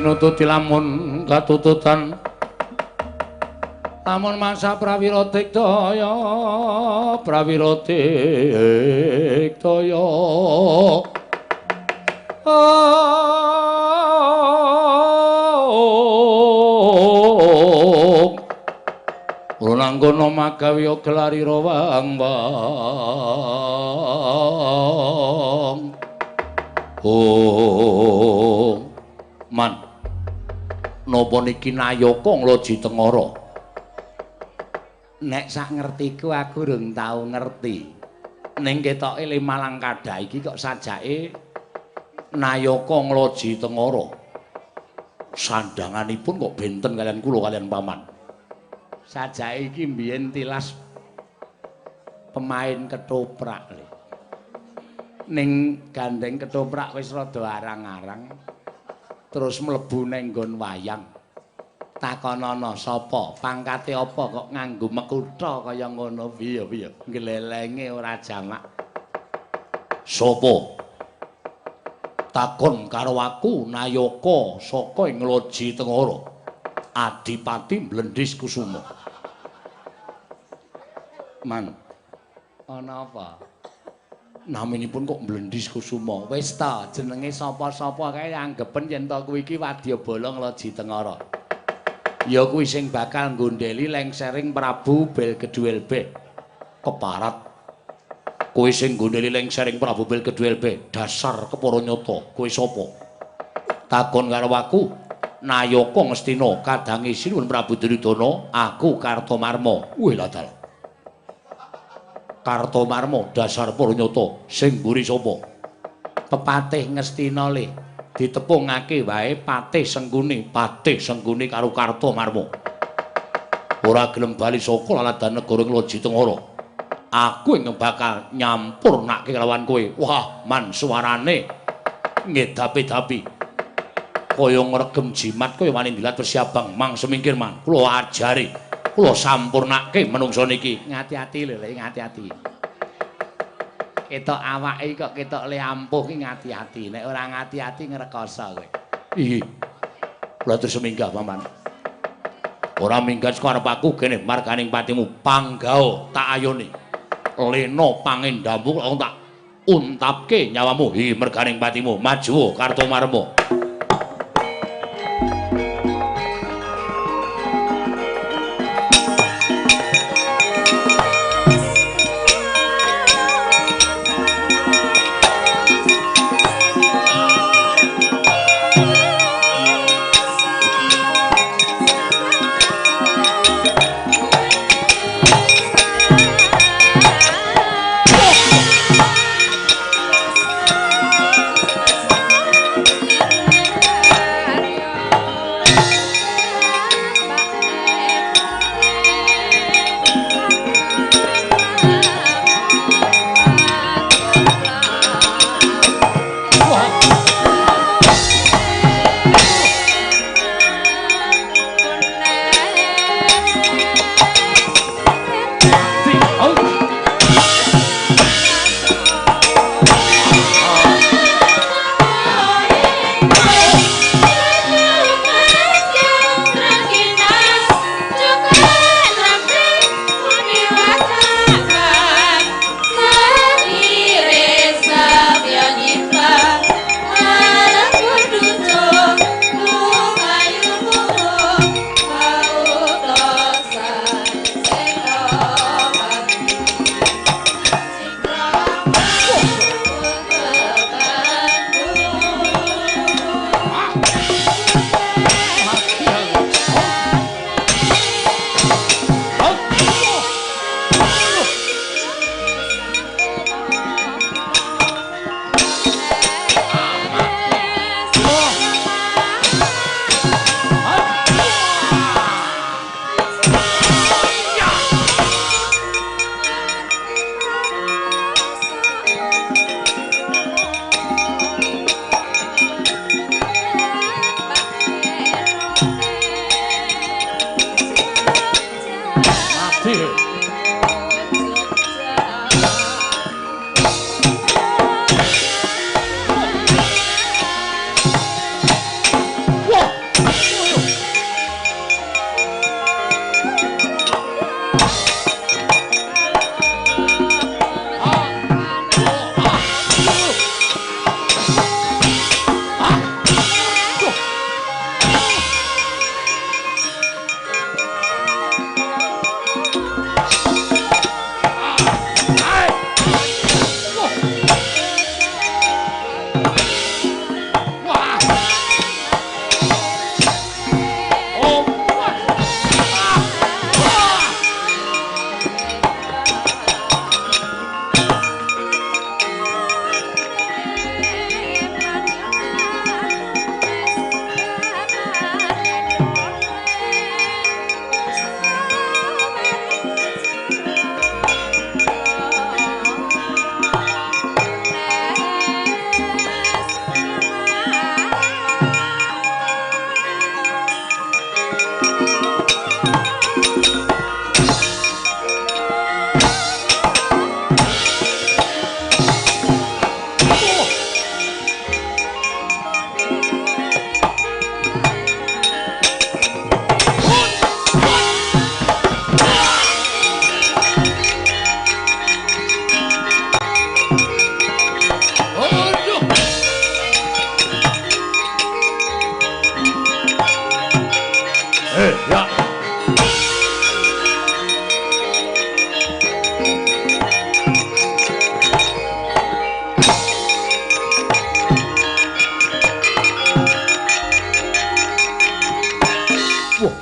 tinututi lamun katututan lamun masa prawira diktaya prawira diktaya. Runanggono magawi gelarira wang wang. Oh man, napa niki Nayaka Ngloji Tengara? Nek sak ngertiku aku urung tau ngerti. Ning ketoke le Malang Kadah iki kok sajake Nayaka Ngloji Tengara. Sandanganipun kok benten kalian kula kalian paman. Sajake iki mbiyen tilas pemain ketoprak le. Ning gandeng ketoprak wis rada arang-arang terus mlebu neng nggon wayang. Takonono sapa, pangkate apa kok nganggo mekutha kaya ngono piye piye glelenge ora jamak. Sapa? Takon karo aku Nayaka saka ing Ngloji Tengara, Adipati Blendhis Kusuma. Man, ana apa? Naminipun kok Blendhis Kusuma. Wis ta, jenenge sapa-sapa kae anggepen yen to kuwi iki wadyabala Ngloji Tengara. Ya kuwi sing bakal nggondheli lengsering Prabu Belgeduelbe. Keparat. Kowe sing nggondheli lengsering Prabu Belgeduelbe, dasar kepara nyata. Kowe sapa? Takon karo aku, Nayaka Ngastina, kadange Sinuwun Prabu Duryudana, aku Kartomarma. Wih lah dalah. Kartomarma dasar para nyata, sing mburi sapa? Pepatih Ngastina le. Ditepungake wae Patih Sengkuni, Patih Sengkuni karo Kartomarma. Ora gelem bali saka laladan negara Ngloji Tengara. Aku ingkang bakal nyampurnake kelawan kowe. Wah, man suarane ngedapi-dapi. Kaya ngregem jimat kaya wani ndilat wesi abang. Mang semingkir man, kula ajari, kula sampurnake menungsa niki. Ngati-ati lho, Le, ngati-ati. Ketok awake kok ketok le ampuh ki ngati-ati. Nek ora ngati-ati ngrekoso kowe. Ih. Kula terus minggah, Paman. Ora minggat saka arep aku kene marganing patimu panggao tak ayone. Lena pangendamu kok tak untapke nyawamu. Hi merganing patimu maju Kartomarma. Thank you.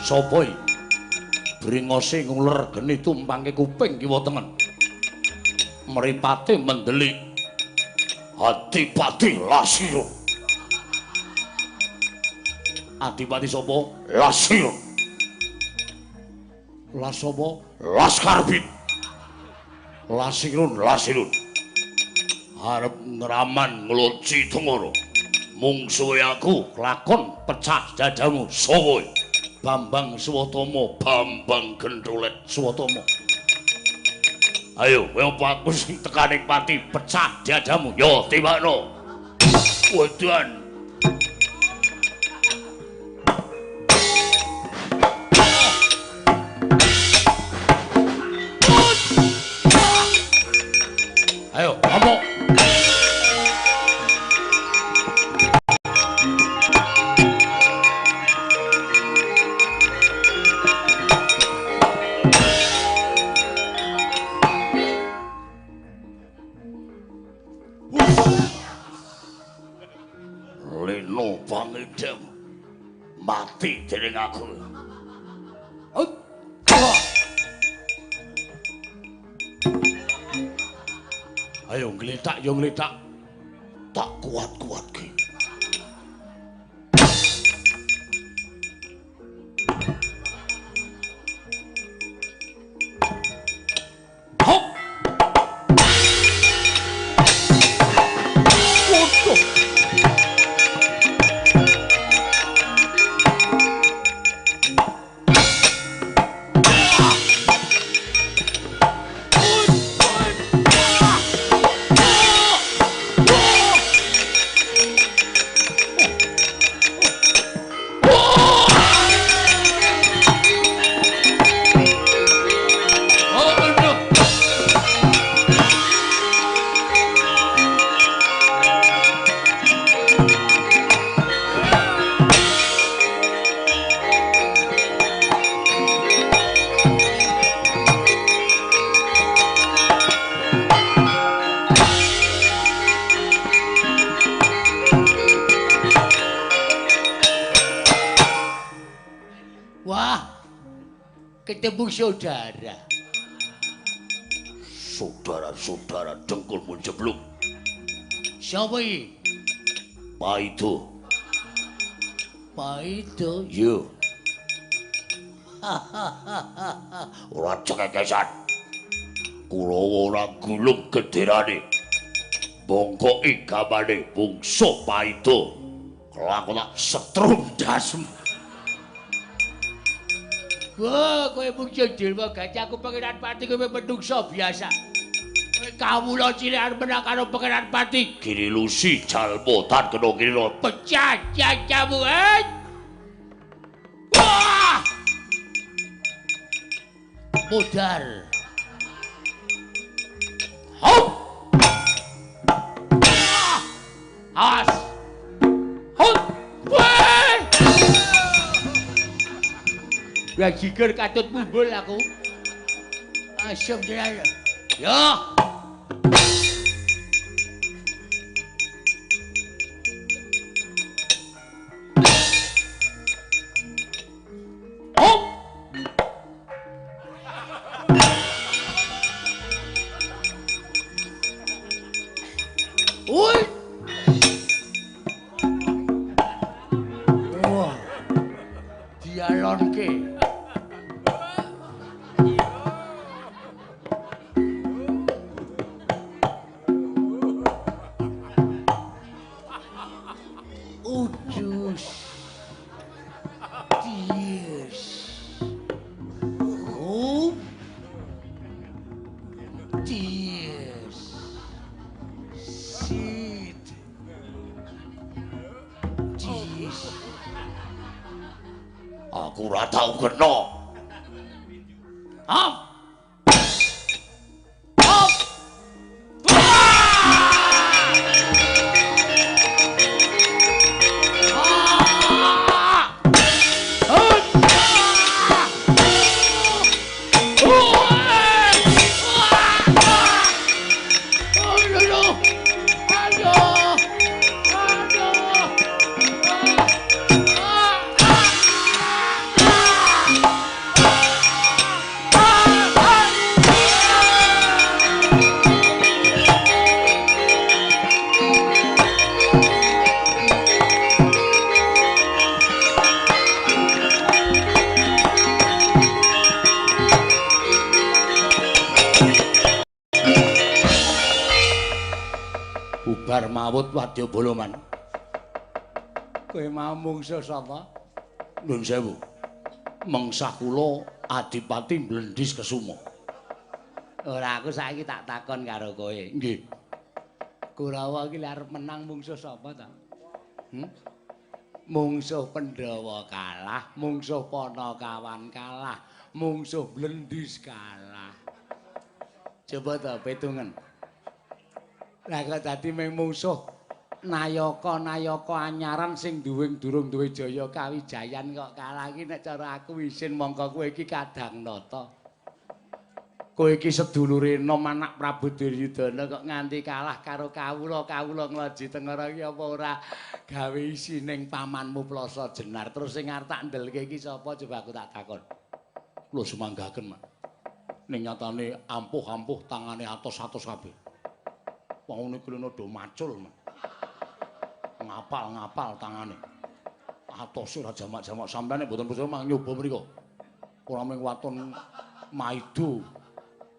Sapa iki? Bringose nguler geni tumpangke kuping kiwa tengen. Mripate mendelik. Adipati Lasirun. Adipati sapa? Lasirun. Las sapa? Laskarbit. Lasirun, Lasirun. Arep ngraman ngloci Tengara. Mungsuhe aku lakon pecah dadamu. Sapa? Bambang Suwatama, Bambang Gendrulet Suwatama. Ayo, kowe apa aku sing tekaning pati pecah dadamu. Yo, timbakno. Wedan. Ayo, ngomong. Leno pangidem mati dening aku. Ayo ngletak, yo ngletak. Tak kuat-kuatke. Hop. Waduh. Wah, ketemu saudara. Saudara-saudara dengkulmu jeblok. Siapa iki? Paido. Paido? Iya. Ora cekekesan. Kurawa ora gulung gederane. Bongkoki gamane bungsu Paido. Kelakon tak setrum dasmu. Wah, kowe mung Dilma Gati, aku Pangeran Pati, kowe menungso biasa. Kowe kawula cilik arep menang karo Pangeran Pati. Giri lusi jalma tan kena kira pecah cacamu. Eh. Wah! Modar. Hop. Awas. Hop. Weh. Ya jiger katut mumbul aku. Asem tenan. Ya. Hop. Oi. Wah. Dialonke. Udus. Dies. Hup. Dies. Sit. Dies. Aku ora tau kena. Hop. Hop. Bubar mawut wadyabala man. Kowe mau mungsuh sapa? Nuwun sewu. Mengsah kula Adipati Blendis Kesuma. Ora, aku saiki tak takon karo kowe. Nggih. Kurawa iki arep menang mungsuh sapa ta? Mungsuh Pandhawa kalah, mungsuh Panakawan kalah, mungsuh Blendis kalah. Coba ta petungen. Lah kok dadi mung mungsuh nayaka-nayaka anyaran sing duwe durung duwe jaya kawijayan kok kalah iki nek cara aku isin mongko kowe iki kadang nata. Kowe iki sedulure enom anak Prabu Duryudana kok nganti kalah karo kawula-kawula Nglaji Tengara iki apa ora gawe isining pamanmu Plasa Jenar. Terus sing arep tak ndelke iki sapa coba aku tak takon. Kula sumanggaken, Mak. Ning nyatane ampuh-ampuh tangane atos-atos kabeh. Wong niku lho do macul, Mak. Ngapal-ngapal tangane. Atos ora jamak-jamak sampeyan nek mboten percaya mang nyoba mriku. Ora mung waton maido.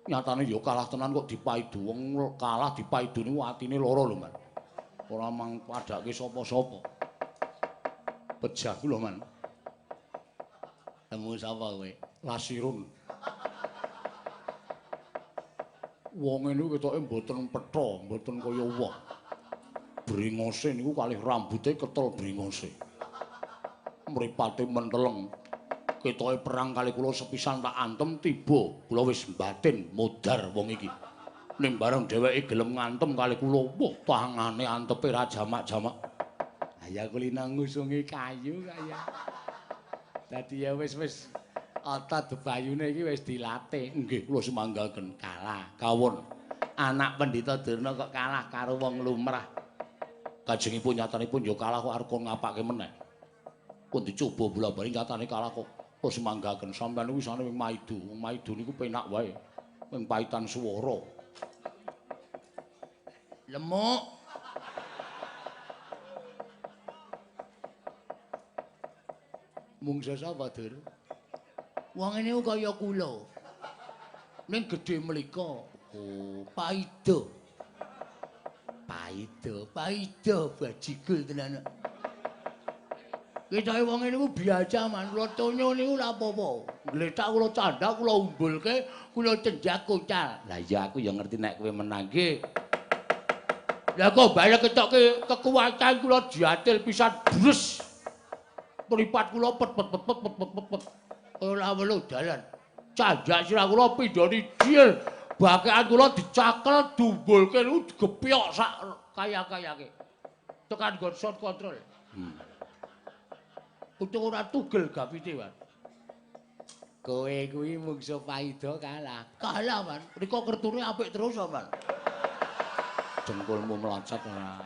Nyatane ya kalah tenan kok dipaidu. Wong kalah dipaidu niku atine lara lho, Man. Ora mang padhake sapa-sapa. Pejah kula, Man. Temu sapa kowe? Lasirun. Wong niku ketoke mboten petha, mboten kaya wong. Bringose niku kalih rambute ketel bringose. Mripate menteleng. Ketoke perang kali kula sepisan tak antem tiba, kula wis mbatin modar wong iki. Ning bareng dheweke gelem ngantem kali kula, wah tangane antepe ra jamak-jamak. Ha ya kulina ngusungi kayu kaya. Dadi ya wis otot bebayune iki wis dilatih. Nggih, kula sumanggaken. Kalah. Kawon. Anak Pendhita Durna kok kalah karo wong lumrah. Kajengipun nyatanipun ya kalah kok arep ngapake meneh. Pun dicoba bola-bali nyatane kalah kok. Kula sumanggaken sampeyan niku isane wing maidu. Wong maidu niku penak wae. Wing paitan swara. Lemuk. Mungsa sapa, Dur? Wong ngene kaya kula. Ning gedhe mlika. Oh, paido. Paido, paido bajigul tenan. Ketoke wong ngene ku biasa man, kula tonyo niku lha apa-apa. Gletak kula candhak, kula umbulke, kula cenjak kocal. Lah iya aku ya ngerti nek kowe menang nggih. Lah kok balik ketoke kekuatan kula diatil pisan bres. Mripat kula pet pet pet pet pet pet pet. Ora welu dalan. Candhak sirah kula pindhone jil. Bakekan kula dicakel dumbulke niku digepyok sak kaya-kayake. Tekan nggon sound control. Untung ora tugel gapite, Wan. Kowe kuwi mungsuh paida kalah. Kalah, Wan. Rika kertune apik terus, Wan. Dengkulmu melocot ora.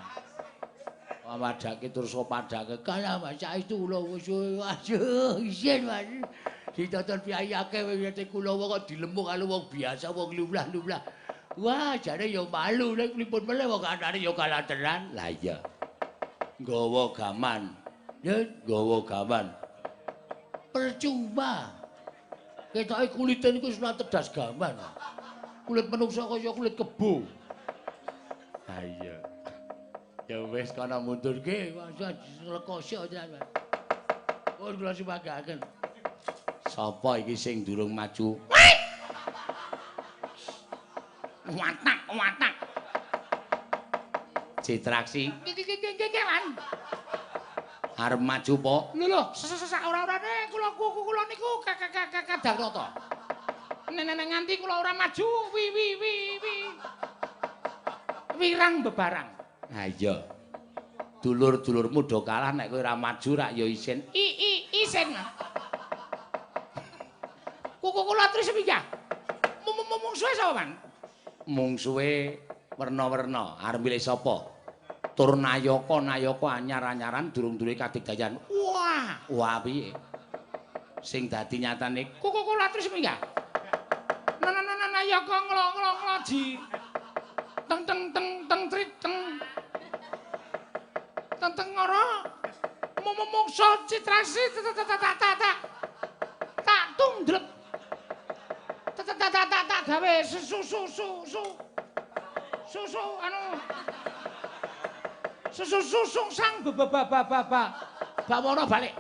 Padhake terus padhake. Kalah, Mas. Saestu kula wis aduh isin, Mas. Ditoton piyayake wewete kula kok dilemuk karo wong biasa, wong lumlah-lumlah. Wah, jane ya malu nek pripun meneh wong anane ya kalah tenan. Lah iya. Nggawa gaman. Ya, nggawa gaman. Percuma. Ketoke kulite niku wis ora tedas gaman. Kulit menungsa kaya kulit kebo. Ha iya. Ya wis kana mundur nggih, lekoso tenan, Mas. Pun kula sumanggaken. Sapa iki sing durung maju? Watak, watak. Citraksi. Nggih, Man. Arep maju po? Lho lho, sak ora-orane kula kula niku kadang rata. Nek nganti kula ora maju, wi wi wi wi. Wirang bebarang. Ha iya. Dulur-dulurmu do kalah nek kowe ora maju rak ya isin. I i isin. Kuku kula terus sepinggah. Mungsuhe sapa, Man? Mungsuhe werna-werna. Arep milih sapa? Tur nayaka nayaka anyar-anyaran durung duwe kadigdayan. Wah, wah piye? Sing dadi nyatane kuku kula terus minggah. Nana nayaka nglo-nglo-ngloji. Teng teng teng teng trit teng. Teng teng ora. Mungsa citrasi tak tak tak. Tak tundrep. Tak tak tak tak gawe susu susu susu. Susu anu. Susung sang ba Bawana balik.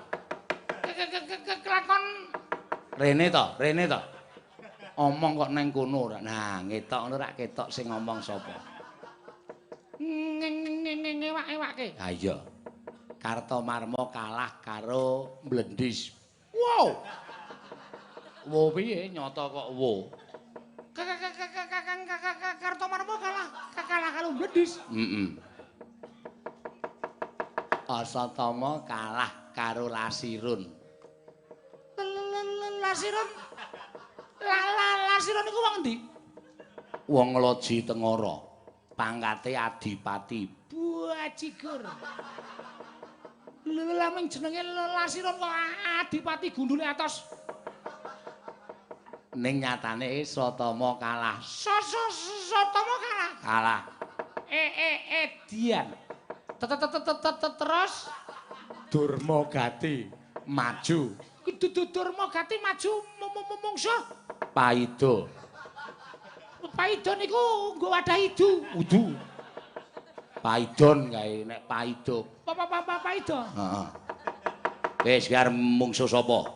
Kelakon rene to, rene to. Omong kok neng kono ora. Nah, ngetok ngono rak ketok sing ngomong sapa. Ngewak-ewake. Ha iya. Kartomarma kalah karo Blendis. Wow. Wo piye nyata kok wo. Kartomarma kalah karo Blendis. Heeh. Asatama kalah karo Lasirun. Lasirun. Lasirun iku wong endi? Wong Loji Tengara. Pangkate adipati. Bajigur. Lha mung jenenge Lasirun kok adipati gundule atos. Ning nyatane Satama kalah. Satama kalah. Kalah. Edian. Terus Durmagati maju. Durmagati maju mungsuh Paida. Paida niku nggo wadah idu. Udu. Paidon kae nek Paida. Paida. Heeh. Wis arep mungsuh sapa?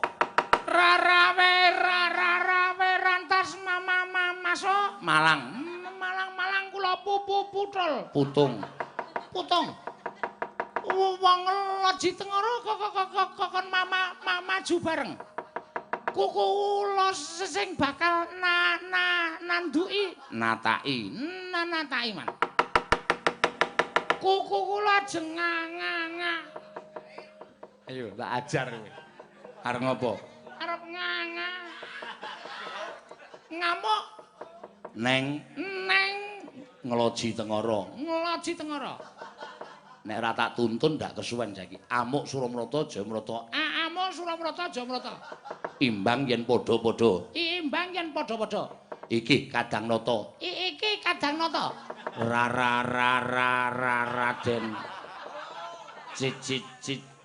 Rarawe rarawe rantas mama masuk Malang. Malang Malang kula putul. Putung. Putung. Wong Loji Tengara kok mama maju bareng. Kula sing bakal nanduki nataki nataki man. Kuku kula ajeng nga. Ayo tak ajar kowe. Arep ngopo? Arep nga. Ngamuk neng neng Ngloji Tengara. Ngloji Tengara. Nek ora tak tuntun ndak kesuwen saiki. Amuk Suramrata Jayamrata. Amuk Suramrata Jayamrata. Imbang yen padha-padha. Imbang yen padha-padha. Iki Kadang Nata. Iki Kadang Nata. Ra ra ra ra ra Raden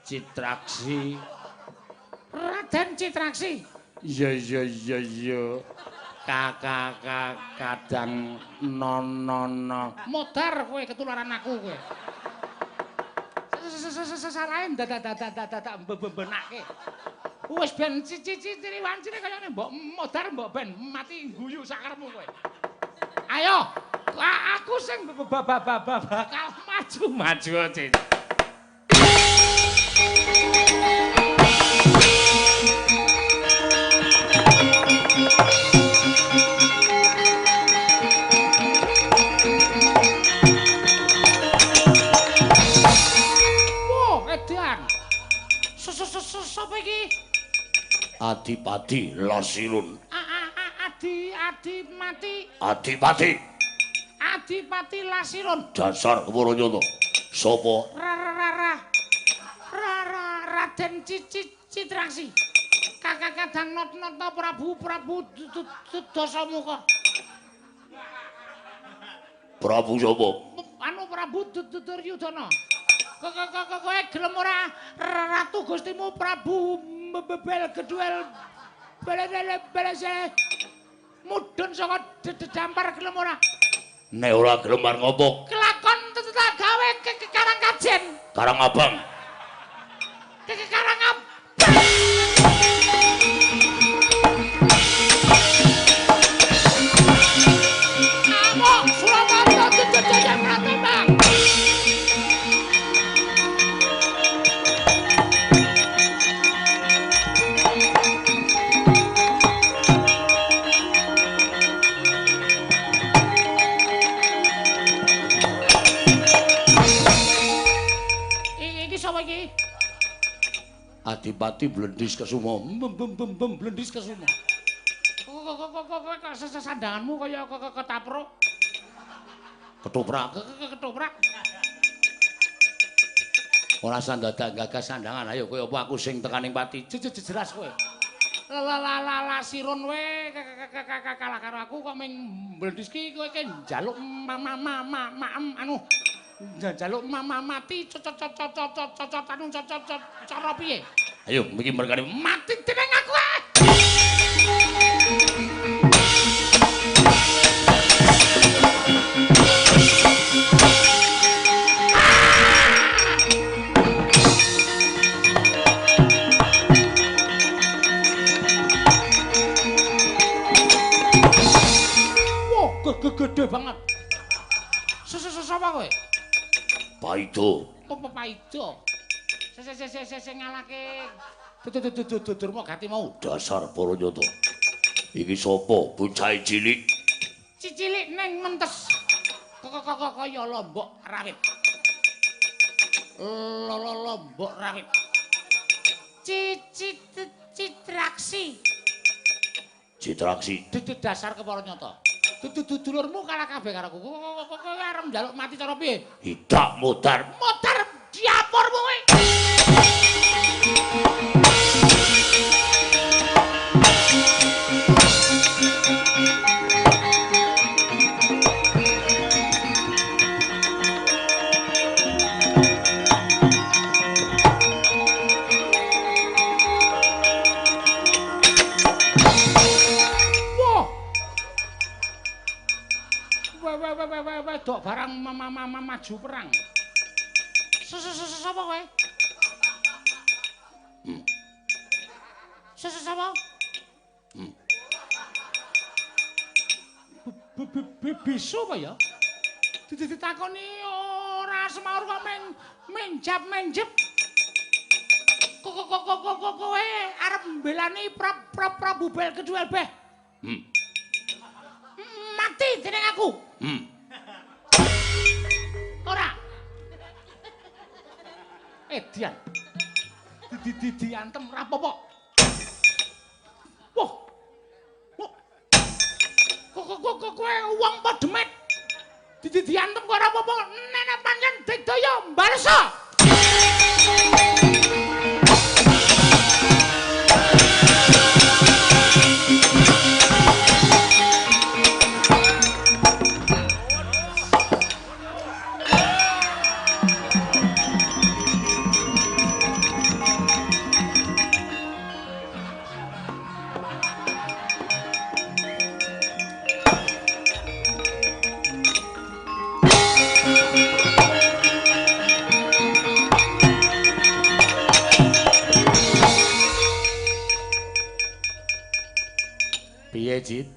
Citraksi. Raden Citraksi. Iya iya iya iya. Kakak kadang nonono. Modar kowe ketularan aku kowe. Sarae dadak mbebenake. Wis ben ciciciri wancine kaya ngene mbok modar mbok ben mati guyu sakarepmu kowe. Ayo, aku sing bakal maju maju Cit. Sapa iki? Adipati Lasirun. Adi mati. Adipati. Adipati Lasirun. Dasar kepara nyata. Sapa? Ra ra ra. Ra ra Raden Citraksi. Kakak kadang not-not Prabu Prabu Dasamuka. Prabu sapa? Anu Prabu Duryudana. Kowe gelem ora Ratu Gustimu Prabu Bebel Geduel Belele mudhun saka dampar gelem ora? Nek ora gelem arep ngopo? Kelakon tetep gawe Karang Kajen. Karang Abang. Karang Abang. Amok Surakarta Jaya Pratama. Adipati Blendis Kesuma. Bem Blendis Kesuma. Kok sandanganmu kaya ketapruk. Ketoprak. Ketoprak. Ora sandadak gagas sandangan. Ayo kowe apa aku sing tekaning pati. Jelas kowe. La la la Lasirun we kalah karo aku kok ming Blendis ki kowe ki njaluk maem anu. Njaluk mati cocot anu cocot cara piye? Ayo iki merkane mati dening aku. Paida. Paida. Sing ngalahke Durmagati mau. Dasar para nyata. Iki sapa bocah cilik? Cicilik ning mentes. Kaya lombok rawit. Lombok rawit. Citraksi. Citraksi. Dudu dasar kepara nyata. Dudu dulurmu kalah kabeh karo aku. Kowe arep njaluk mati cara piye? Hidak modar. Modar diapurmu kowe. Wedok barang maju perang. Sapa kowe? Sapa? Beso apa ya? Ditakoni ora semaur kok menjap-menjep. Kok kowe arep mbelani Prabu Bel Kedua Beh. Mati dening aku. Ora. Edian. Diantem ra apa-apa. Wah. Kok kowe wong apa demet? Diantem kok ora apa-apa. Nenek pancen digdaya mbalesa. Piye, Cit?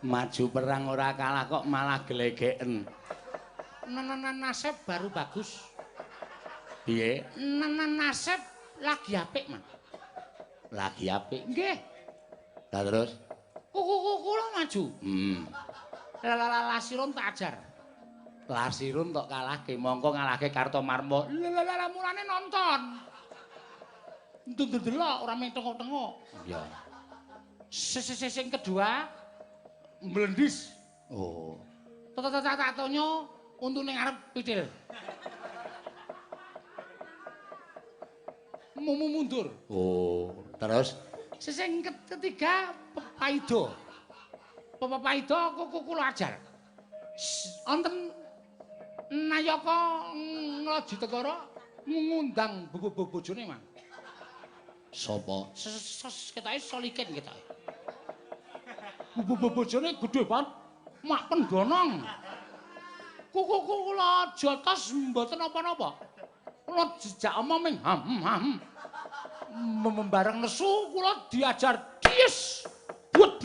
Maju perang ora kalah kok malah glegeken. Nasib baru bagus. Piye? Nasib lagi apik, Man. Lagi apik? Nggih. Lah terus? Kula maju. Lah Lasirun tak ajar. Lasirun tok kalahke, mongko ngalahke Kartomarmo. Lah mulane nonton. Ndelok ora mung tengok-tengok. Iya. Sing kedua mlendis. Oh. Tak tonyo untune ngarep pitil. Mundur. Oh, terus sing ketiga Paida. Paida kula ajar. Wonten nayaka Nglajitegara ngundang bojone, Mang. Sapa? Ketoke Solikin ketoke. Bojone gedhe banget, mak pendonong. Kula jotos mboten napa-napa. Kula jejak omong ming ham. Bareng nesu kula diajar dies. But.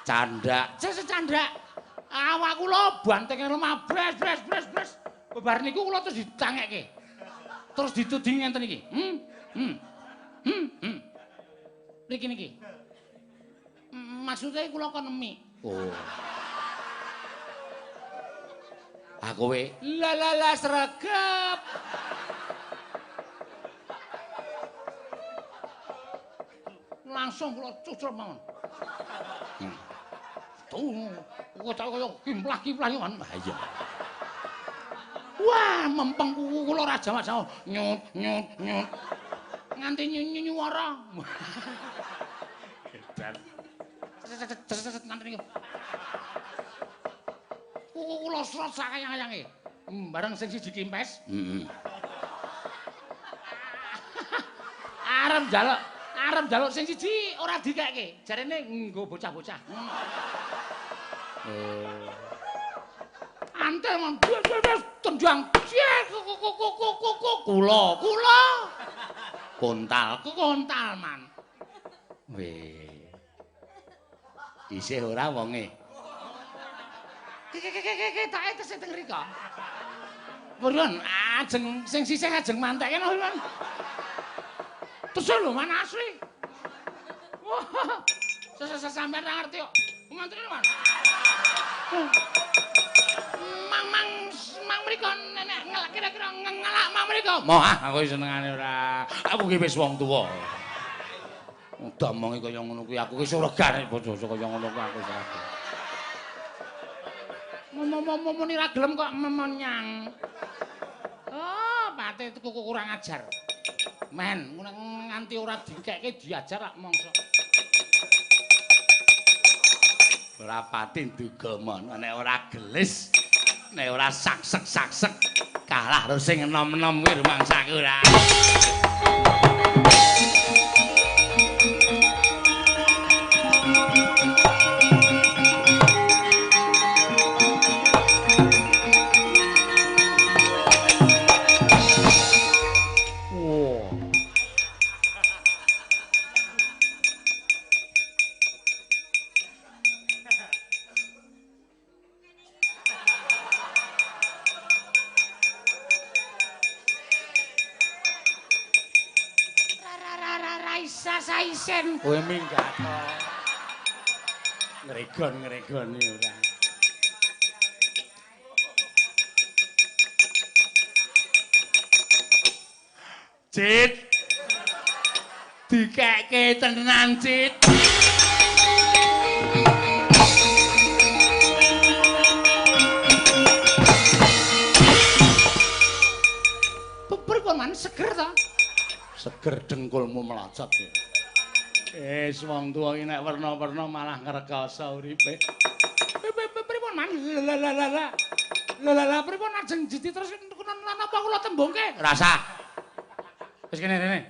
Candak. Candak. Awak kula bantenge lemah bres. Bar niku kula terus ditangekke. Terus dituding ngenten iki. Niki niki. Maksude kula kon nemi. Oh. Ah kowe. Lah sregep. Langsung kula cucur mawon. Tuh, kok kaya kimplah-kimplah yo. Ha iya. Wah, mempeng kuku kula ora jamak-jamak. Nyut nyut nyut. Nganti nyuwara. Edan. Nganti niku. Kuku kula srot sak kayang-kayange. Bareng sing siji kimpes. Heeh. Arep njaluk sing siji ora dikekke. Jarene nggo bocah-bocah. Antel mon tendang. Kula, kula. Kontal, kontal man. Weh. Isih ora wonge. Ketoke tesih teng mriko. Purun ajeng sing sisih ajeng mantekke lho, Purun. Tesih lho man asli. Wah. Sampeyan ra ngerti kok. Mantri lho, Man. Mang mang mang mriko nenek ngelak kira-kira ngelak mang mriko. Moh ah aku senengane ora. Aku ki wis wong tuwa. Ndomongi kaya ngono kuwi aku ki surga nek bocah kaya ngono kuwi aku sadar. Muni ra gelem kok memonyang. Oh, pate tuku kurang ajar. Men, nganti ora dikekke diajar lak mongso. Ora pati nduga mon, nek ora gelis, nek ora saksek-saksek kalah karo sing enom-enom kuwi rumangsaku ora. Kowe minggat to. Ngregon-ngregoni ora. Cit. Dikekke tenan, Cit. Pripun man seger to? Seger dengkulmu melocot ya. Wis wong tuwa iki nek werna-werna malah ngrekasa uripe. Pripun man? La la la la. La la la pripun ajeng jiti terus napa kula tembungke? Rasa. Wis kene rene.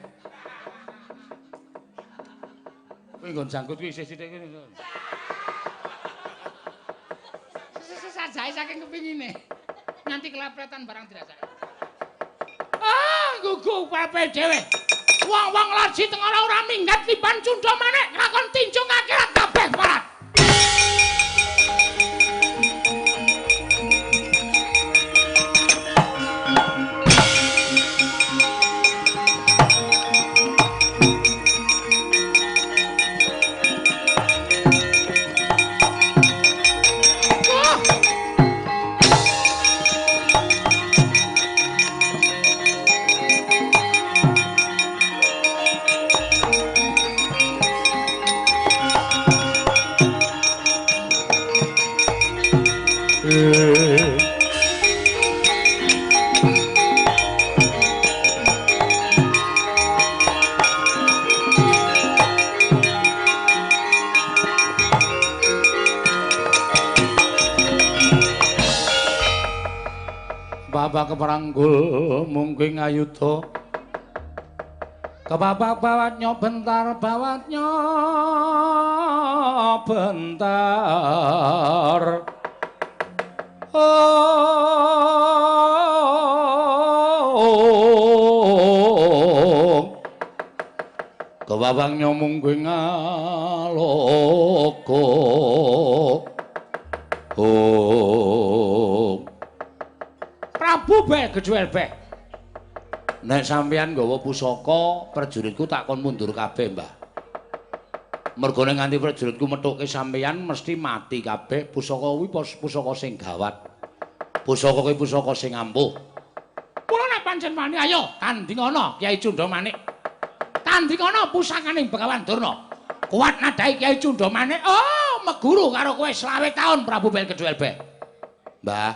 Kuwi nggon janggut kuwi isih sithik kene. Sajae saking kepingine. Nganti kelepretan barang dirasake. Ah, gugu pape dhewe. Wong-wong laji tengara ora minggat liban cundha manik lakon tinjung akhirat kabeh parat. Bapak keperanggul mungkin ayuda kebapak bawatnya bentar bawatnya bentar. Oh, kebabangnya mungkin ngaloko. Oh, Prabu Beh Gedhuel Beh. Nek sampeyan nggawa pusaka, prajuritku tak kon mundur kabeh, Mbah. Mergo nek nganti prajuritku methuke sampeyan mesti mati kabeh. Pusaka kuwi pusaka sing gawat. Pusaka kuwi pusaka sing ampuh. Kula nek pancen wani ayo tandingana Kyai Cundha Manik. Tandingana pusakaning Begawan Durna. Kuat nadai Kyai Cundha Manik. Oh, meguru karo kowe 25 taun Prabu Beh Gedhuel Beh. Mbah,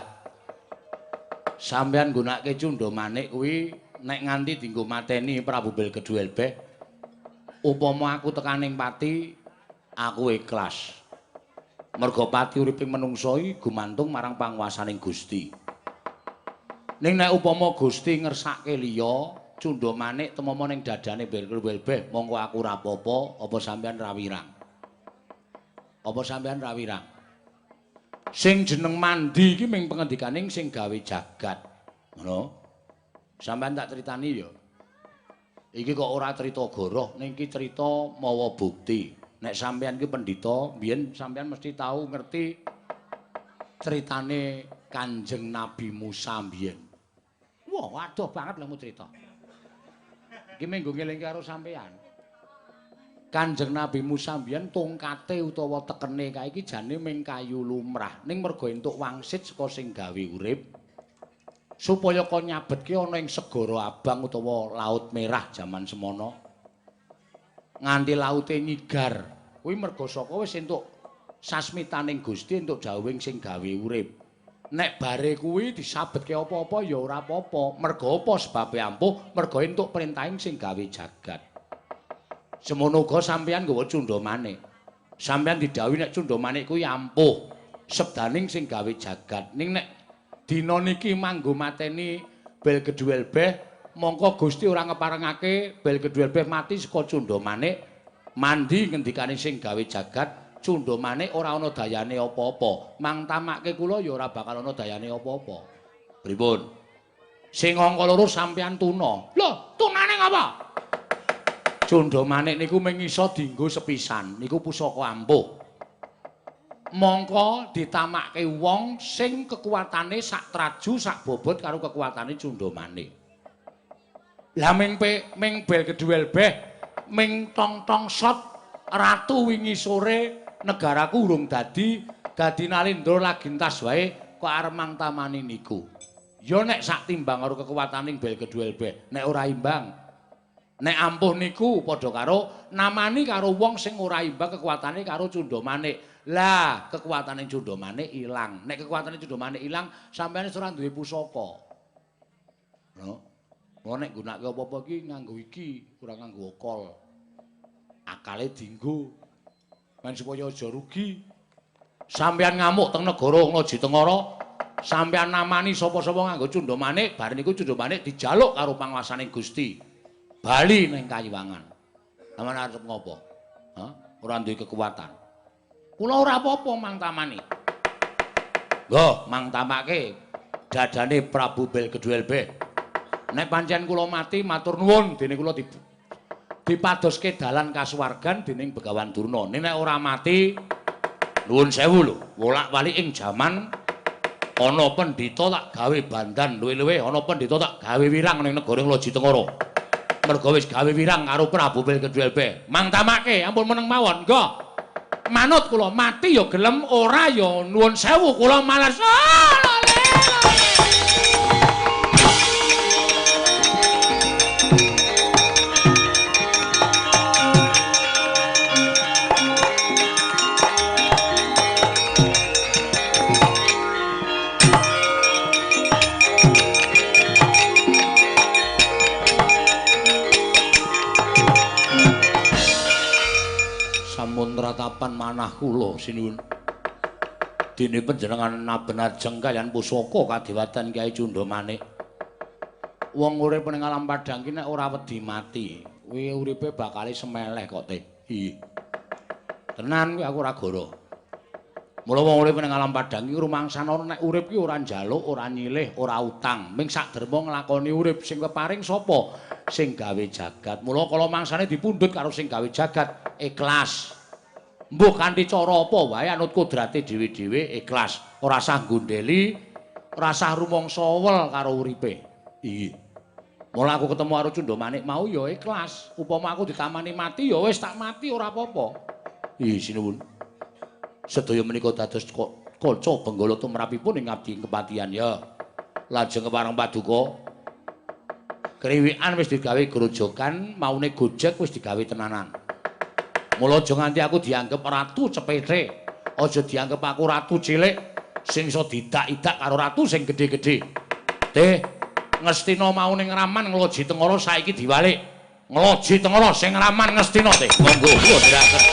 sampeyan nggunakake Cundha Manik kuwi nek nganti dienggo mateni Prabu Bel Gedhuel Beh, upama aku tekaning pati, aku ikhlas. Mergo pati uriping menungsa iki gumantung marang panguwasaning Gusti. Ning nek upama Gusti ngersake liya, Cundha Manik temama ning dadane Bel Gedhuel Beh, mongko aku ora apa-apa, apa sampeyan ra wirang? Apa sampeyan ra wirang? Sing jeneng mandi iki ming pengendikaning sing gawe jagat. Ngono. Sampeyan tak critani ya. Iki kok ora crita goroh, ning iki crita mawa bukti. Nek sampeyan ki pendhita, biyen sampeyan mesti tahu ngerti ceritane Kanjeng Nabi Musa biyen. Wah, waduh banget lho mu cerita. Iki menggo ngelingke karo sampeyan. Kanjeng Nabi Musa biyen tongkate utawa tekene kae iki jane ming kayu lumrah, ning mergo entuk wangsit saka sing gawe urip supaya kon nyabetke ana ing segara abang utawa laut merah jaman semono. Nganti laute nyigar kuwi mergo saka wis entuk sasmitaning Gusti entuk dawuhing sing gawe urip. Nek bare kuwi disabetke apa-apa ya ora apa-apa. Mergo apa sebabe ampuh? Mergo entuk perintahing sing gawe jagat. Semono uga sampeyan nggawa cundha manik. Sampeyan didhawuhi nek cundha manik kuwi ampuh sebdaning sing gawe jagat. Ning nek dina niki manggo mateni Bel Gedhuwelbeh, mongko Gusti ora ngeparengake Bel Gedhuwelbeh mati saka cundha manik. Mandi ngendikane sing gawe jagat, cundha manik ora ana dayane apa-apa. Mang tamake kula ya ora bakal ana dayane apa-apa. Pripun? Sing angka loro sampeyan tuna. Lho, tunane ngapa? Cundha manik niku mung iso dienggo sepisan, niku pusaka ampuh. Mongko ditamake wong sing kekuatane sak traju sak bobot karo kekuatane cundha manik. Lah ming Bel Gedhuwelbeh, ming tong-tong sot ratu wingi sore negaraku urung dadi, dadi Nalendra lagi entas wae kok arep mang tamani niku. Ya nek sak timbang karo kekuataning Bel Gedhuwelbeh, nek ora imbang. Nek ampuh niku padha karo namani karo wong sing ora imbang kekuatane karo cundha manik. Lah, kekuatane cundha manik ilang. Nek kekuatane cundha manik ilang, sampeyan wis ora duwe pusaka. No. Mula nek nggunakake apa-apa iki nganggo iki, ora nganggo akal. Akale dienggo men supaya aja rugi. Sampeyan ngamuk teng negara Ngaji Tengara, sampeyan namani sapa-sapa nganggo cundha manik, bar niku cundha manik dijaluk karo panguasane Gusti. Bali ning Kayiwangan. Sampeyan arep ngopo? Hah? Ora duwe kekuatan. Kula ora apa-apa mang tamani. Nggo, mang tamake dadane Prabu Bel Gedhuwelbeh. Nek pancen kula mati matur nuwun dene kula dipadoske dalan kasuwargan dening Begawan Durna. Nek ora mati nuwun sewu lho, wolak-walik ing jaman ana pendhita tak gawe bandan luwe-luwe, ana pendhita tak gawe wirang ning negara Nglaji Tengara. Mergo wis gawe wirang karo Prabu Bel Gedhuwelbeh. Mang tamake, ampun meneng mawon. Nggo. Manut kula mati ya gelem, ora ya nuwun sewu kula males. Ah, lale, lale. Sampun ratapan manah kula sinuwun. Dene panjenengan naben ajeng kaliyan pusaka kadewatan Kyai Cundha Manik. Wong urip ning alam padhang ki nek ora wedi mati, kuwi uripe bakale semeleh kok teh. Iya. Tenan kuwi aku ora goro. Mula wong urip ning alam padhang ki rumangsana nek urip ki ora njaluk, ora nyilih, ora utang. Ming sak derma nglakoni urip sing peparing sapa? Sing gawe jagat. Mula kala mangsane dipundhut karo sing gawe jagat, ikhlas. Mbuh kanthi cara apa wae anut kodrate dhewe-dhewe ikhlas. Ora sah nggondheli, ora sah rumangsa wel karo uripe. Iya. Mula aku ketemu karo Cundha Manik mau ya ikhlas. Upama aku ditamani mati ya wis tak mati ora apa-apa. Iya sinuwun. Sedaya menika dados kaca benggala tumrapipun ing abdi kepatihan ya. Lajeng kepareng paduka kriwikan wis digawe grojogan, maune gojek wis digawe tenanan. Mula aja nganti aku dianggep ratu cepete, aja dianggep aku ratu cilik sing iso didak-idak karo ratu sing gedhe-gedhe. Teh, Ngastina mau ning Raman Ngloji Tengara saiki diwalik. Ngloji Tengara sing Raman Ngastina teh. Monggo kula dherekaken.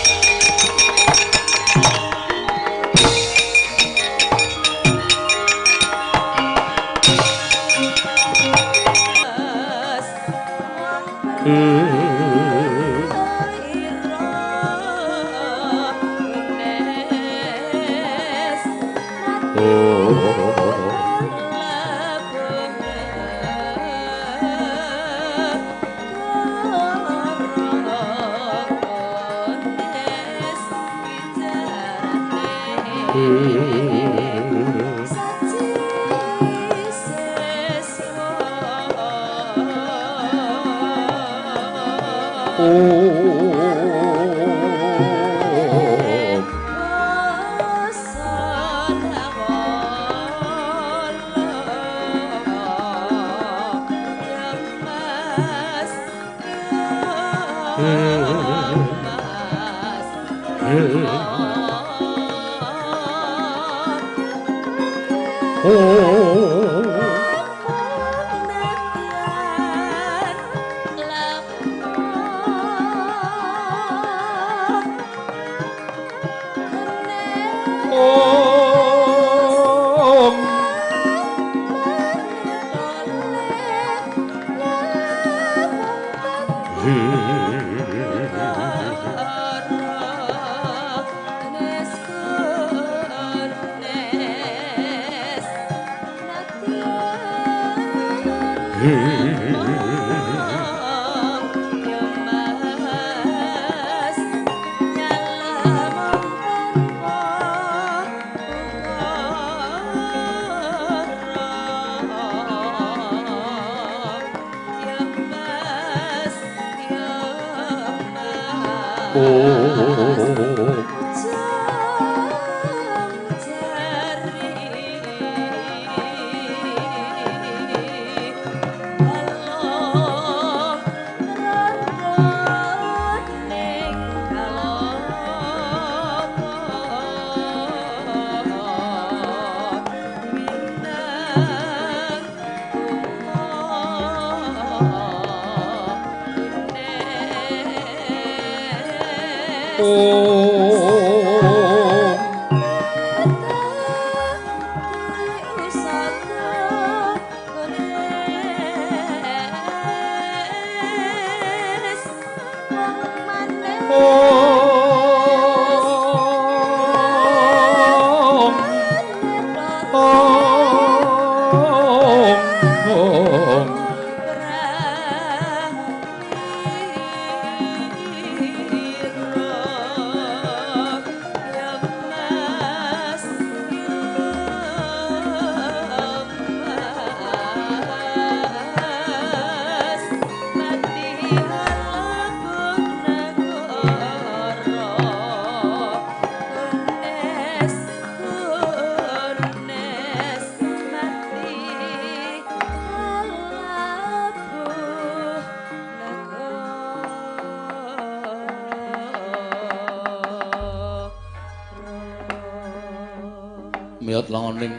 Miyat langaning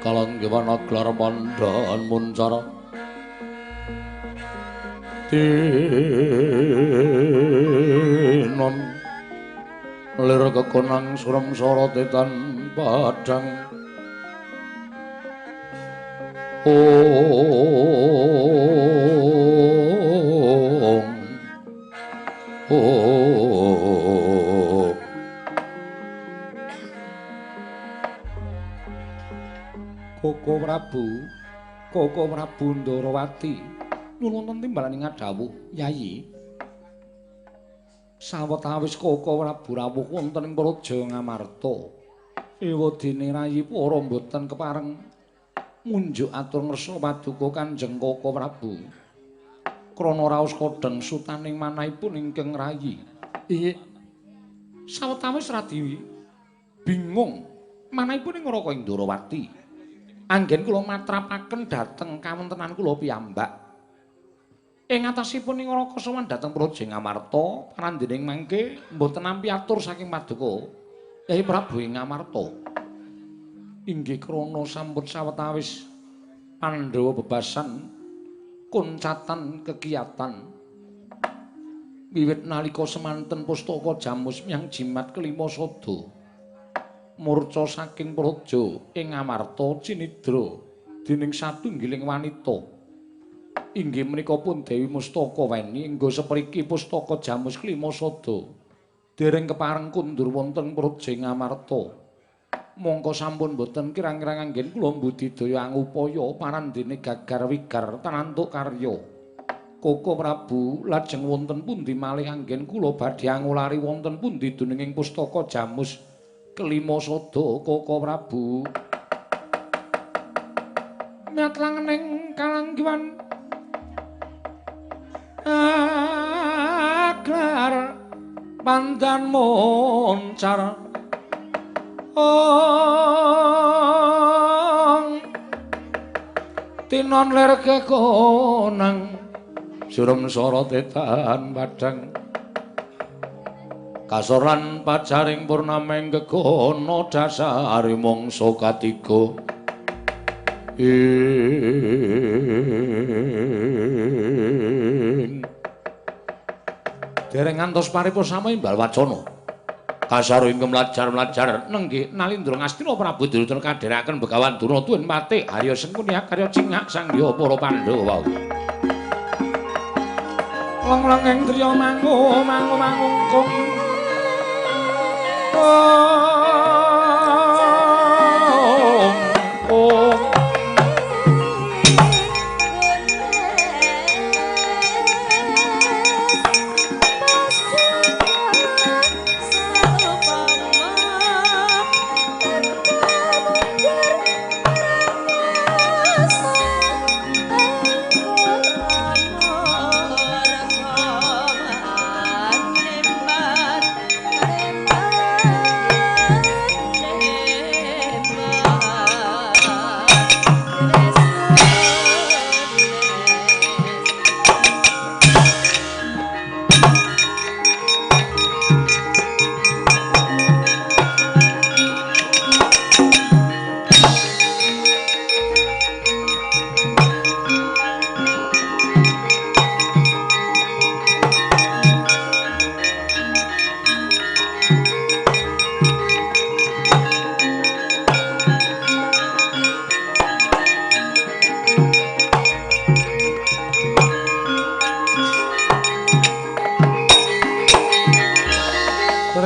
kalanggewana glar pandhan muncara tinon lir kekonang surem sorote tan padhang ong ong. Koko Prabu, Koko Prabu Ndarawati nyuwun wonten timbalaning ngadhawuh Yayi. Sawetawis Koko Prabu rawuh wonten ing Praja Ngamarta, ewadene rayi para mboten kepareng munjuk atur ngersa paduka Kanjeng Koko Prabu. Krana raos kodheng sutaning manahipun ingkang rayi. Iya. Sawetawis radi bingung manahipun ing Raka Ndarawati. Anggen kula matrapaken dhateng kawontenan kula piyambak. Ing atasipun ing Raka sowan dhateng Praja Ngamarta, parandening mangke mboten nampi atur saking paduka Kyai Prabu ing Ngamarta. Inggih krana sampun sawetawis Pandhawa bebasan kuncatan kekiyatan wiwit nalika semanten pustaka jamus miyang jimat kelima sada murca saking praja ing Ngamarta cinidra dening satunggiling wanita. Inggih menika pun Dewi Mustaka Weni enggo sepriki pustaka jamus klima sada dereng kepareng kundur wonten praja Ngamarta. Mongko sampun boten kirang-kirang anggen kula mbudidaya angupaya parandene gagar wigar tanantuk karya. Koko Prabu lajeng wonten pundi malih anggen kula badhe angulari wonten pundi dununging pustaka jamus Kelima sada Koko Prabu. Miat langening kalanggiwan aglar pandan moncar ong tinon ler kekonang surem sorote tan padhang kasoran pacaring purnameng gegono dasare mangsa katiga ing dereng ngantos paripurna sama imbal wacana kasaro ingkang mlajar-mlajar nenggih Nalindra Ngastina Prabu Duryudana kadherekaken Begawan Durna tuwin patih Arya Sengkuni akarya cingak sangya para Pandhawa. Leng-lenging driya mangu mangu mangungkung ong.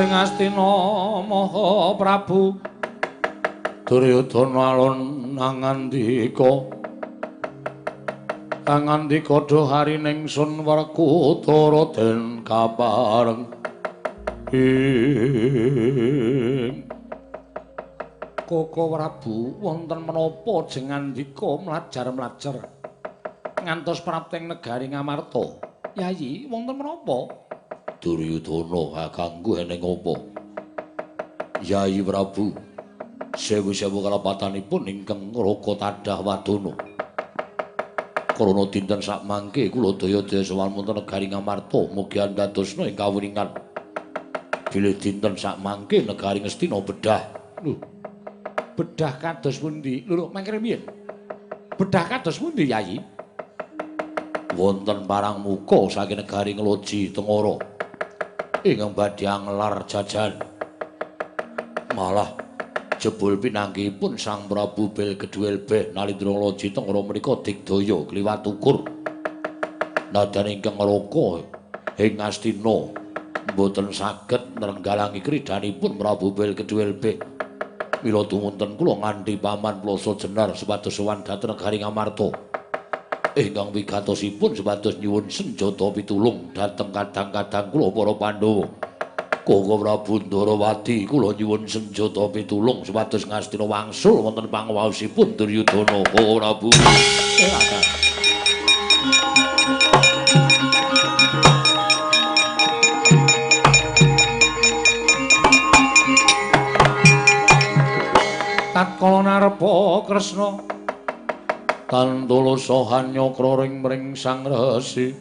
Ngastina Maha Prabu Duryudana alun nangandika angandika duh harining sun Werkudara den kapareng ing Koko Prabu wonten menapa jengandika mlajar-mlajar ngantos prapting negari Ngamarta. Yayi wonten menapa? Duryudana kanggo eneng apa? Yayi Prabu, sewu-sewu kalepatanipun ingkang ngraka tadah wadana. Krana dinten sakmangke kula daya-daya sowan wonten negari Ngamarta mugi andadosna ing kawuningan. Bilih dinten sakmangke negari Ngastina bedah. Lho. Bedah kados pundi? Lho, mangke riyin. Bedah kados pundi, Yayi? Wonten parang muka saking negari Ngloji Tengara. Ingkang badhe anglar jajan. Malah jebul pinanggihipun Sang Prabu Belgeduwelbeh Nalindra Ngloji Tengara menika digdaya kliwat ukur. Nadan ingkang ngraka ing Ngastina mboten saged nrenggalangi kridhanipun Prabu Belgeduwelbeh. Mila tumunten kula nganthi paman Plasa Jenar supados sowan dhateng negari Ngamarta. Ingkang wigatosipun supados nyuwun senjata pitulung dhateng kadang-kadang kula para Pandhawa. Koko Prabu Ndarawati kula nyuwun senjata pitulung supados Ngastina wangsul wonten panguwaosipun Duryudana. Koko Prabu. Tatkala narepa Kresna Tantula saha nyakra ring mring Sang Resi.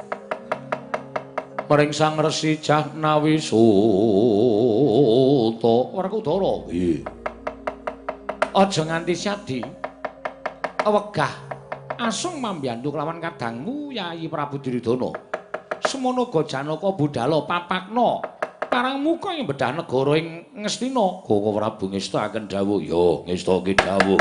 Mring Sang Resi Jahnawi Suta Werkudara. Nggih. Aja nganti syadi. Wegah asung mambiyantu kelawan kadangmu Yayi Prabu Duryudana. Semono uga Janaka budhala papakna parang muka ing bedah negara ing Ngastina. Koko Prabu ngestakaken dawuh. Ya, ngestake dawuh.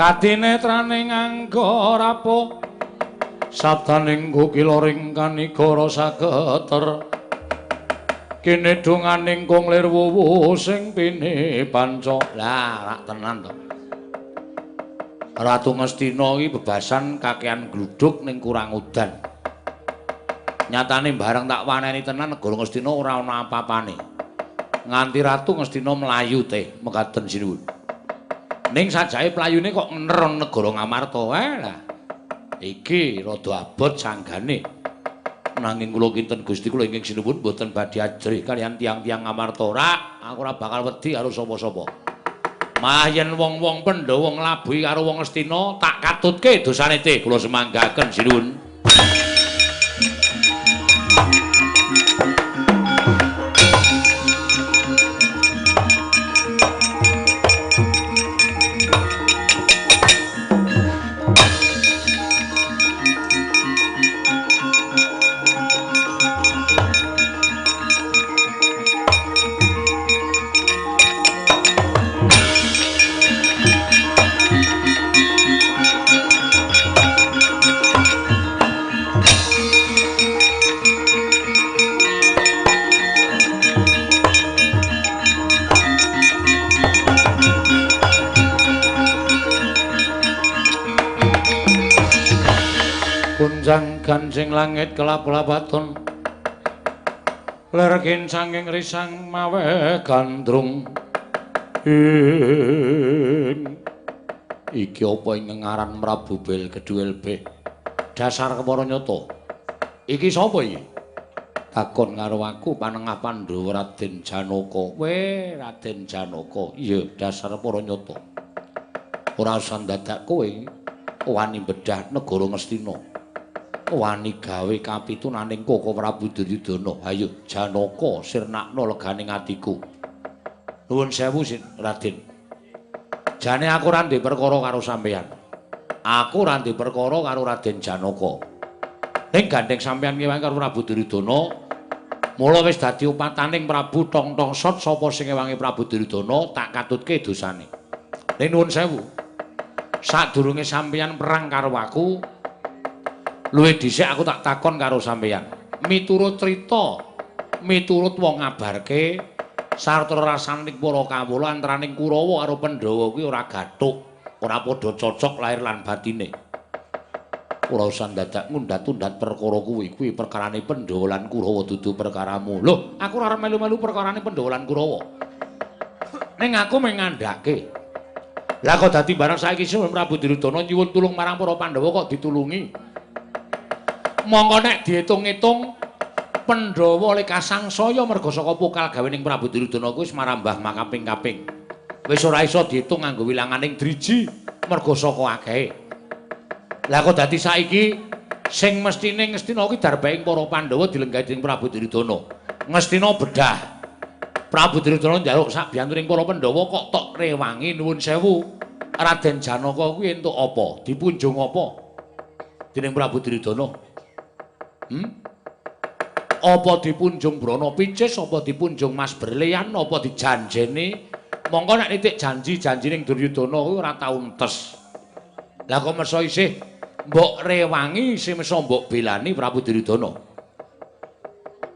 Kadinetraning angga rapuh sabdaning kukila ring kanigara sageter kene donganing kung lir wuwu sing pine panca. Lah rak tenan to. Ratu Ngastina iki bebasan kakean gluduk ning kurang udan. Nyatane bareng tak waneni tenan negara Ngastina ora ana apa-apane. Nganti Ratu Ngastina mlayu teh mekaten sinuwun. Ning sajake playune kok ngener negara Ngamarta. Lah iki rada abot sanggane. Nanging kula kinten Gusti kula ingkang sinuwun mboten badhe ajrih kaliyan tiyang-tiyang Ngamarta. Ora, aku ora bakal wedi karo sapa-sapa. Malah yen wong-wong Pandhawa nglabuhi karo wong Ngastina tak katutke dosane teh kula semanggaken sinuwun. Gunjang ganjing langit kelap-lapaton ler kincanging risang maweh gandrung ing iki apa ing ngaran Prabu Bel Gedhuel B dasar kepara nyata iki sapa iki takon karo aku panengah Pandhawa Raden Janaka. We Raden Janaka iya dasar para nyata ora usah dadak kowe wani bedah negara Ngastina wani gawe kapitunaning Koko Prabu Duryudana. Ayo Janaka sirnakno leganing atiku. Nuwun sewu Raden. Jane aku ora ndek perkara karo sampeyan. Aku ora ndek perkara karo Raden Janaka. Ning gandeng sampeyan ngewangi karo Prabu Duryudana, mula wis dadi upataning Prabu Tong-tong Sot sapa sing ngewangi Prabu Duryudana tak katutke dosane. Ning nuwun sewu. Sadurunge sampeyan perang karo aku, luwih dhisik aku tak takon karo sampeyan. Miturut crita, miturut wong ngabarke sarta rasaning para kawula antaraning Kurawa karo Pandhawa kuwi ora gathuk, ora padha cocok lahir lan batine. Ora usah dadak ngundat-undat perkara kuwi, kuwi perkarane Pandhawa lan Kurawa dudu perkaramu. Loh, aku ora arep melu-melu perkarane Pandhawa lan Kurawa. Ning aku mung ngandhake. Lah kok dadi barang saiki Prabu Duryudana nyuwun tulung marang para Pandhawa kok ditulungi? Mongko nek diitung-itung Pandhawa oleh kasangsaya merga saka pokal gawening Prabu Duryudana kuwi wis marambah makaping-kaping. Wis ora iso diitung nganggo wilanganing driji merga saka akehe. Lah kok dadi saiki sing mestine Ngastina kuwi darbaing para Pandhawa dilenggahi dening Prabu Duryudana. Ngastina bedah. Prabu Duryudana njaluk sak biyantuning para Pandhawa kok tok rewangi nuwun sewu. Raden Janaka kuwi entuk apa? Dipunjung apa? Dening Prabu Duryudana. Apa dipunjung brana picis, apa dipunjung mas berlian, apa dijanjeni? Mongko nek nitik janji-janjining Duryudana kuwi ora tau entes. Lah kok mesa isih mbok rewangi, isih mesa mbok belani Prabu Duryudana.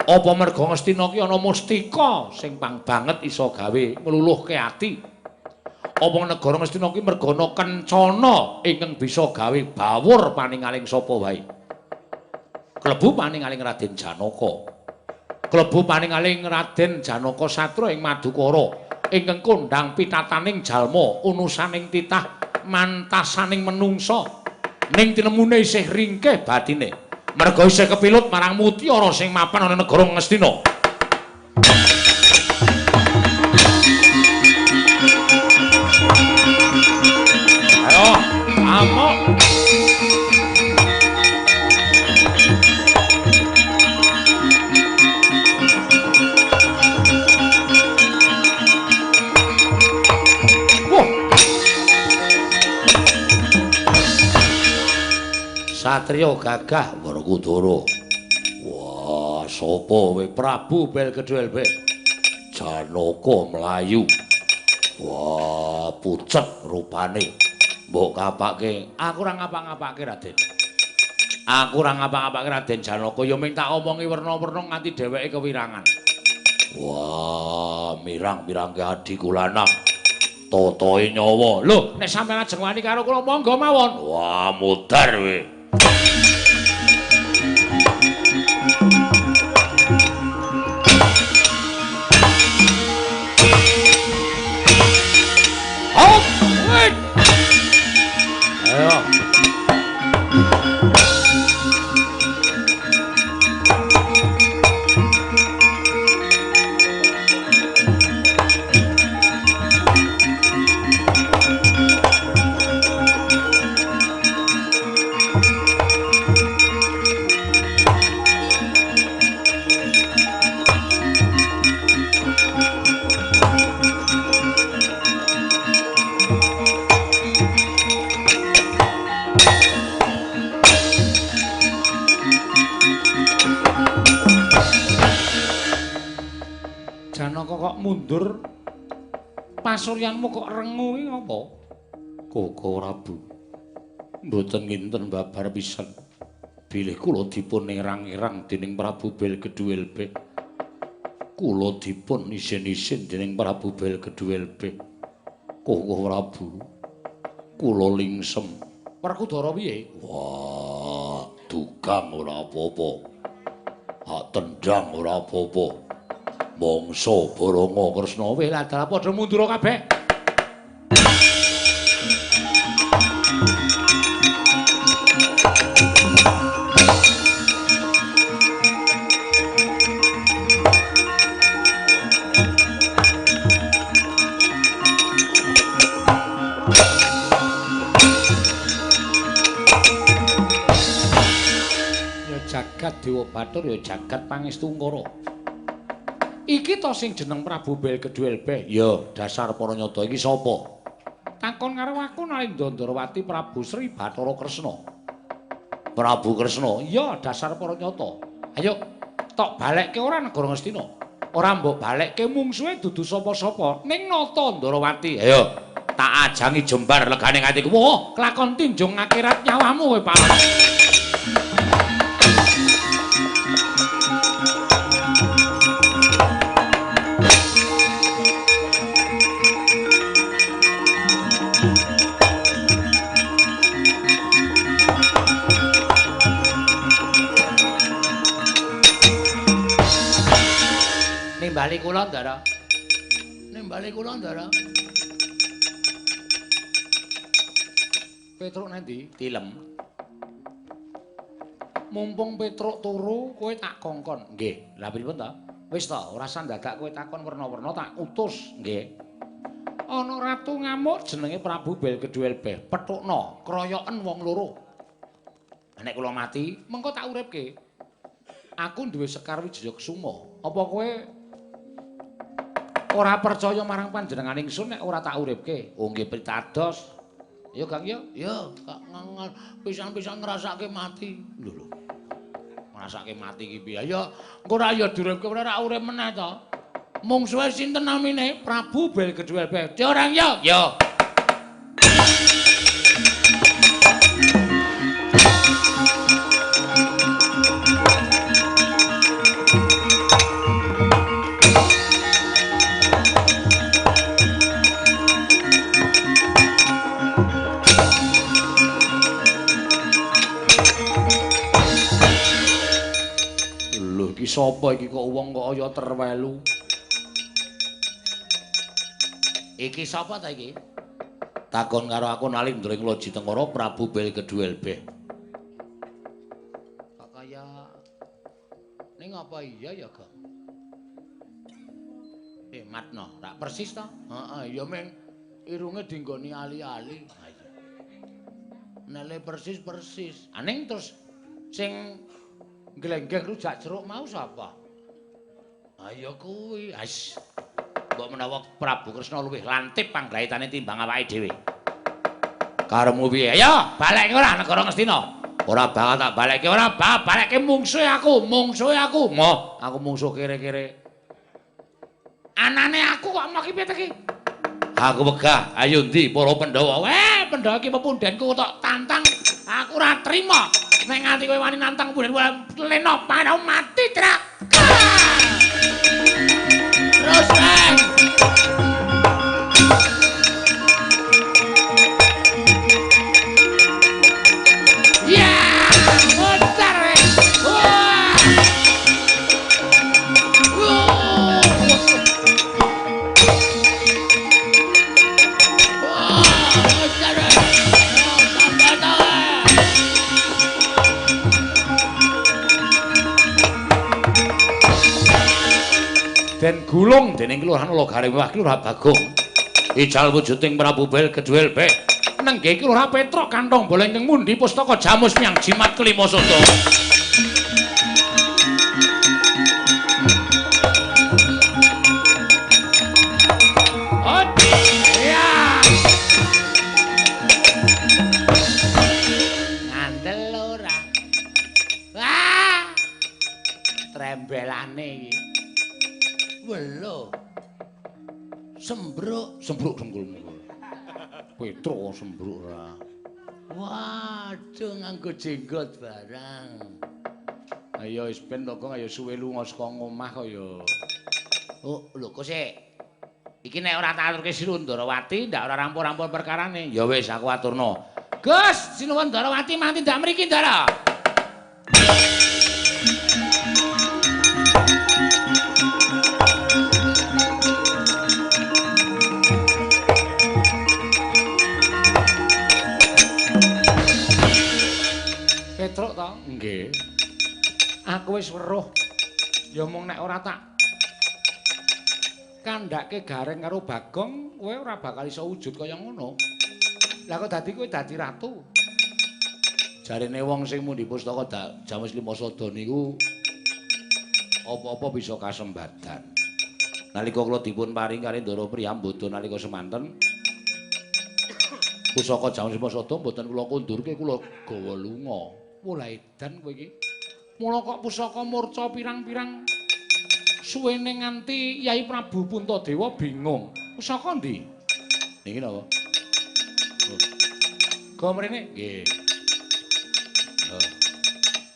Apa merga Ngastina ki ana mustika sing pang banget iso gawe ngluluhke ati? Apa negara Ngastina ki merga ana kencana ingkang bisa gawe bawur paningaling sapa wae? Klebu paningaling Raden Janaka. Klebu paningaling Raden Janaka Satra ing Madukara ingkang kondhang pitataning jalma, unusaning titah, mantasaning menungsa. Ning tinemune isih ringkeh batine. Merga isih kepilut marang mutiara sing mapan ana negara Ngastina. Ayo, amok. Satrio gagah Werkudara. Wah, sapa kowe Prabu Bel Gedhuel Be? Janaka mlayu. Wah, pucet rupane. Mbok kapake. Aku ora ngapa-ngapake, Raden. Aku ora ngapa-ngapake Raden Janaka, ya mung tak omongi werna-werna nganti dheweke kewirangan. Wah, mirang-mirangke adhiku lanang. Totoe nyawa. Lho, nek sampeyan ajeng wani karo kula monggo mawon. Wah, mudar kowe. Hop, wait. Ayo. Janaka kok mundur, pasuryanmu kok rengu iki apa? Koko Prabu, mboten nginten babar pisan. Bilih kula dipun erang-erang dening Prabu Belgeduwelbe. Kula dipun isin-isin dening Prabu Belgeduwelbe. Koko Prabu, kula lingsem. Werkudara piye? Wah, dugang ora apa-apa. Hak tendang ora apa-apa. Mongso Baronga Kresna weh lah padha mundur kabeh. Ya jagat Dewa Bathara, ya jagat Pangestu Ungkara. Iki to sing jeneng Prabu Belgeduwelbe. Ya, dasar para nyata iki sapa? Takon karo aku Nalindra Ndrawati Prabu Sri Bathara Kresna. Prabu Kresna? Iya, dasar para nyata. Ayo, tok balekke ora negara Ngastina. Ora mbok balekke mungsuhe dudu sapa-sapa ning Nata Ndrawati. Ayo, tak ajangi jembar legane atiku. Wah, kelakon tinjung akhirat nyawamu kowe, Pak. Nimbali kula, Ndara. Nimbali kula, Ndara. Petruk nanti Tilem. Mumpung Petruk turu, kowe tak kongkon. Nggih. Lah pripun ta? Wis ta, ora usah dadak kowe takon werna-werna, tak utus. Nggih. Ana ratu ngamuk jenenge Prabu Belgeduwelbe. Pethukna, kroyoken wong loro. Nek kula mati, mengko tak uripke. Aku duwe Sekar Wijaya Kesuma. Apa kowe ora percaya marang panjenengan ingsun nek ora tak uripke? Oh nggih pritados. Ya Kang ya. Ya, kak pisan-pisan ngrasake mati. Lho lho. Ngrasake mati iki piye? Ya engko ora ya diuripke ora urip meneh to. Mungsuhe sinten namine? Prabu Belgeduwelbe. Orang ya. Ya. Iki sapa iki kok wong kok kaya terwelu? Iki sapa ta iki? Takon karo aku Nalindra ing Loji Tengara Prabu Belgeduwelbe. Kok kaya ning apa iya ya, Gong? Matno, rak persis to? Heeh, ya meng irunge dinggoni ali-ali. Ha iya. Nele persis-persis. Aning terus sing glenggeng rujak jeruk mau sapa? Ha ya kuwi. Ais. Mbok menawa Prabu Kresna luwih lantip panggraitane timbang awake dhewe. Karepmu piye? Ayo, balekke ora negara Ngastina. Ora bakal tak balekke, ora bakal balekke mungsuhe aku, mungsuhe aku. Moh, aku mungsuh kere-kere. Anane aku kok moh ki piye iki? Aku wegah. Ayo ndi para Pandhawa? Weh, Pandhawa iki pepundhenku tok tantang. Aku ora trima. Nek nganti kowe wani nantang pepundhenku lena panau mati trak. Terus, Reng. Ya, mutar weh. Wah. Den gulung dening Kelurahan Logare Wah Kelurahan Bagong. Ijal wujuding Prabu Bel Gedhuel Bek. Nenggih Kelurahan Petruk kantong bola ingkang mundi pustaka jamus miang jimat kelima sada. Ngandel ora. Wah. Trembelane iki. Welo. Sembruk, sembruk dengkulmu. Petro sembruk ora. Waduh nganggo jenggot barang. Ayo wis ben to, Gong, ayo suwe lunga saka omah kok ya. Oh, lho kok sik. Iki nek ora tak aturke Sinuwun Ndarawati ndak ora rampung-rampung perkarane. Ya wis aku aturno. Gus, Sinuwun Ndarawati manti ndak mriki, Ndara. Petruk to? Nggih. Aku wis weruh. Ya mung nek ora tak kandhake Gareng karo Bagong, kowe ora bakal iso wujud kaya ngono. Lah kok dadi kowe dadi ratu? Jarene wong sing mundi pustaka Jamus Lima Sada niku apa-apa bisa kasembadan. Nalika kula dipun paring kali Ndara Priyambada nalika semanten, pusaka Jamus Lima Sada mboten kula kundurke, kula gawa lunga. Wah, edan kowe iki. Mula kok pusaka murca pirang-pirang suwene nganti Yai Prabu Puntadewa bingung. Pusaka ndi? Niki napa? Go mrene? Nggih.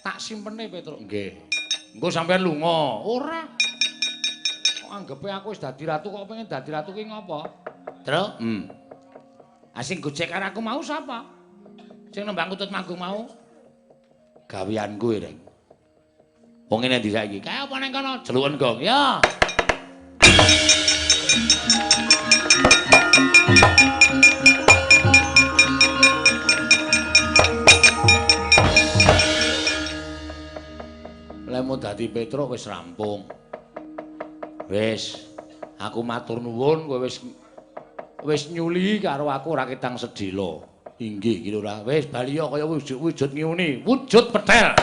Tak simpene Petruk. Nggih. Engko sampean lunga. Ora. Kok anggepe aku wis dadi ratu kok pengen dadi ratu ki ngopo? Truk. Sing gojek karo aku mau sapa? Sing nembang kutut manggung mau? Gaweanku e, Reng. Wong ngene ndi saiki? Kae apa nang kono? Jeluken gong. Ya. Lemu dadi Petruk wis rampung. Wis, aku matur nuwun kowe wis nyuli karo aku ora ketang sedhela. Inggih ki ora. Wis bali kaya wujud ngiuni, wujud petel.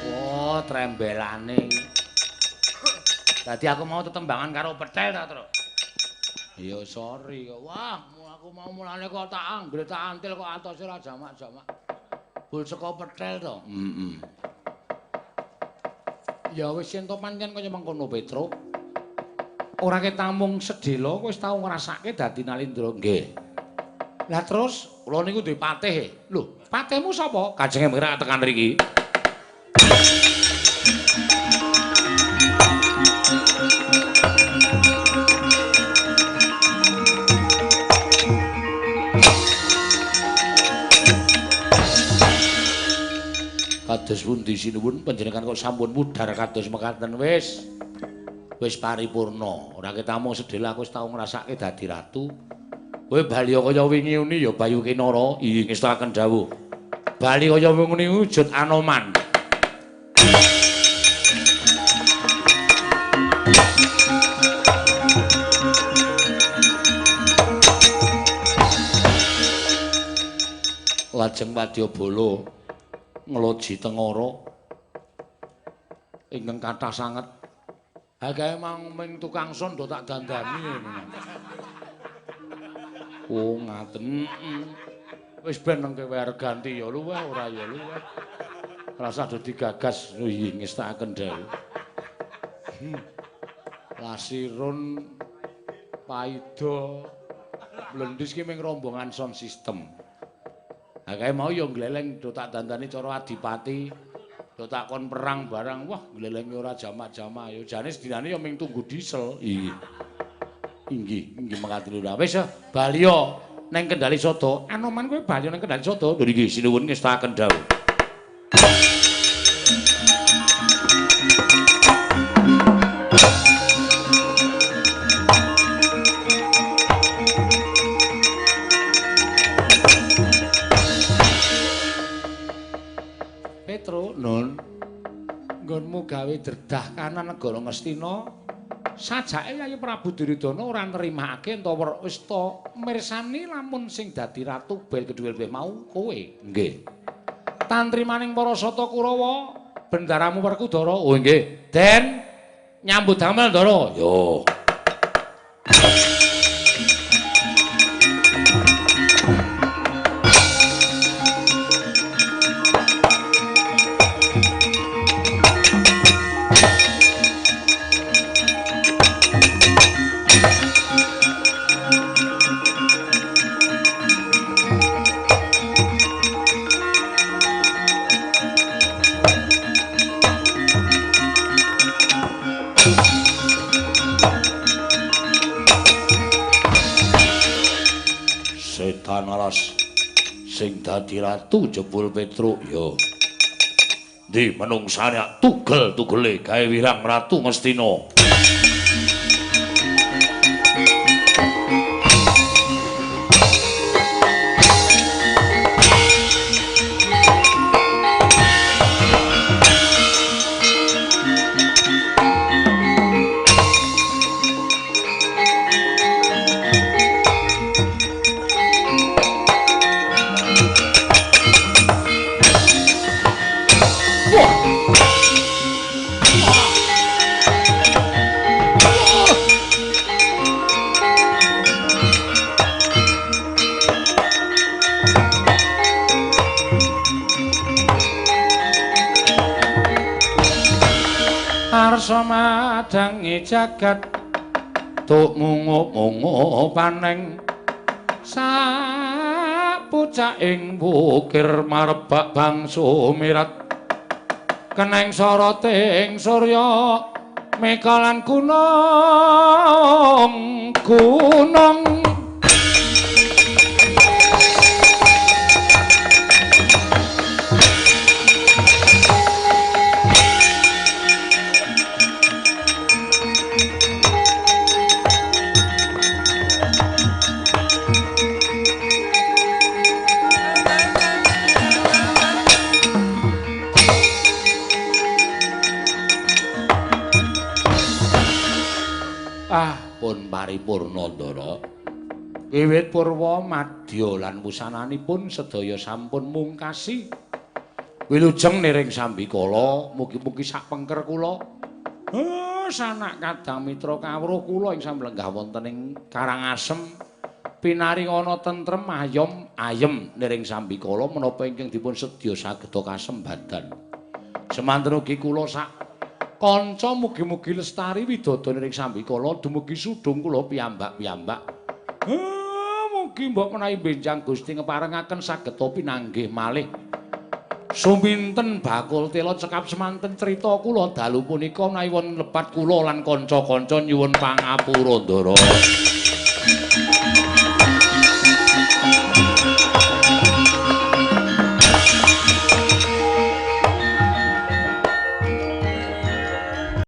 Wah, trembelane. Dadi aku mau tetembangan karo petel ta, Truk? Ya sorry kok. Wah, aku mau mulane kok tak anggere tak antil kok atose ora jamak-jamak. Bul saka petel to. Heeh. Ya wis yen to pancen kaya mengkono Petruk. Ora ketamung sedhela kowe wis tau ngrasake dadi Nalindra. Nggih. Lah terus kula niku duwe patih. Lho, patihmu sapa? Kajenge mrek tekan mriki. Kados pundi sinuwun panjenengan kok sampun mudhar kados mekaten wis. Wis paripurna. Ora ketamung sedhela aku wis tau ngrasake dadi ratu. Kowe bali kaya wingi uni ya Bayu Kinara, iya ngestakaken dawuh. Bali kaya wingi wujud Anoman. Lajeng wadyabala ngloji tengara ingkang kathah sanget. Ha gawe mang ming tukang son do tak dandani. Oh ngaten. Wis ben nang kowe arep ganti ya luweh ora ya luweh. Rasa do digagas iya ngestakaken dhewe. Lasirun Paido Blendis ki ming rombongan sound system. Ha kae mau ya gleleng do tak dandani cara adipati, do tak kon perang barang. Wah, glelenge ora jamak-jamak ya jane sedinane ya ming tunggu diesel. Iya. Inggih, inggih mekaten lho. Wis baliya neng Kendali Sada. Anoman kowe bali neng Kendali Sada. Lho iki sinuwun ngestakaken dawuh. Petro, Nun. Nggonmu gawe dredah kanan negara Ngastina. Sajake Yayi Prabu Duryudana ora nrimakake entawa wis ta mirsani lamun sing dadi ratu bel kedhuwil mau kowe. Nggih. Tantrimaning para sata Kurawa, bendaramu Werkudara. Oh nggih. Den nyambut damel Ndara. Yo. Setan alas sing dadi ratu jebul Petruk ya. Ndi menungsane tugel-tugele gawe wirang Ratu Ngastina. Arsa madangi jagat tuk mungup-mungup paneng sapucaking wukir marebak bangsu mirat keneng soroting surya mekalan gunung gunung. Ah, pun paripurna Ndara. Wiwit purwa madya lan wusananipun sedaya sampun mungkasi. Wilujeng niring sambikala, mugi-mugi sak pengker kula. Sanak kadang mitra kawruh kula ing samlenggah wonten ing Karangasem pinaring ana tentrem ayom ayem niring sambikala menapa ingkang dipun sedya sageda kasembadan. Semanten ugi kula sak kanca mugi-mugi lestari widodo niring sambikala dumugi sudung kula piyambak-piyambak. Mugi mbok menawi benjang Gusti ngeparengaken saged pinanggih malih. Suminten bakul tela cekap semanten crita kula dalu punika menawi wonten lepat kula lan kanca-kanca nyuwun pangapura Ndara.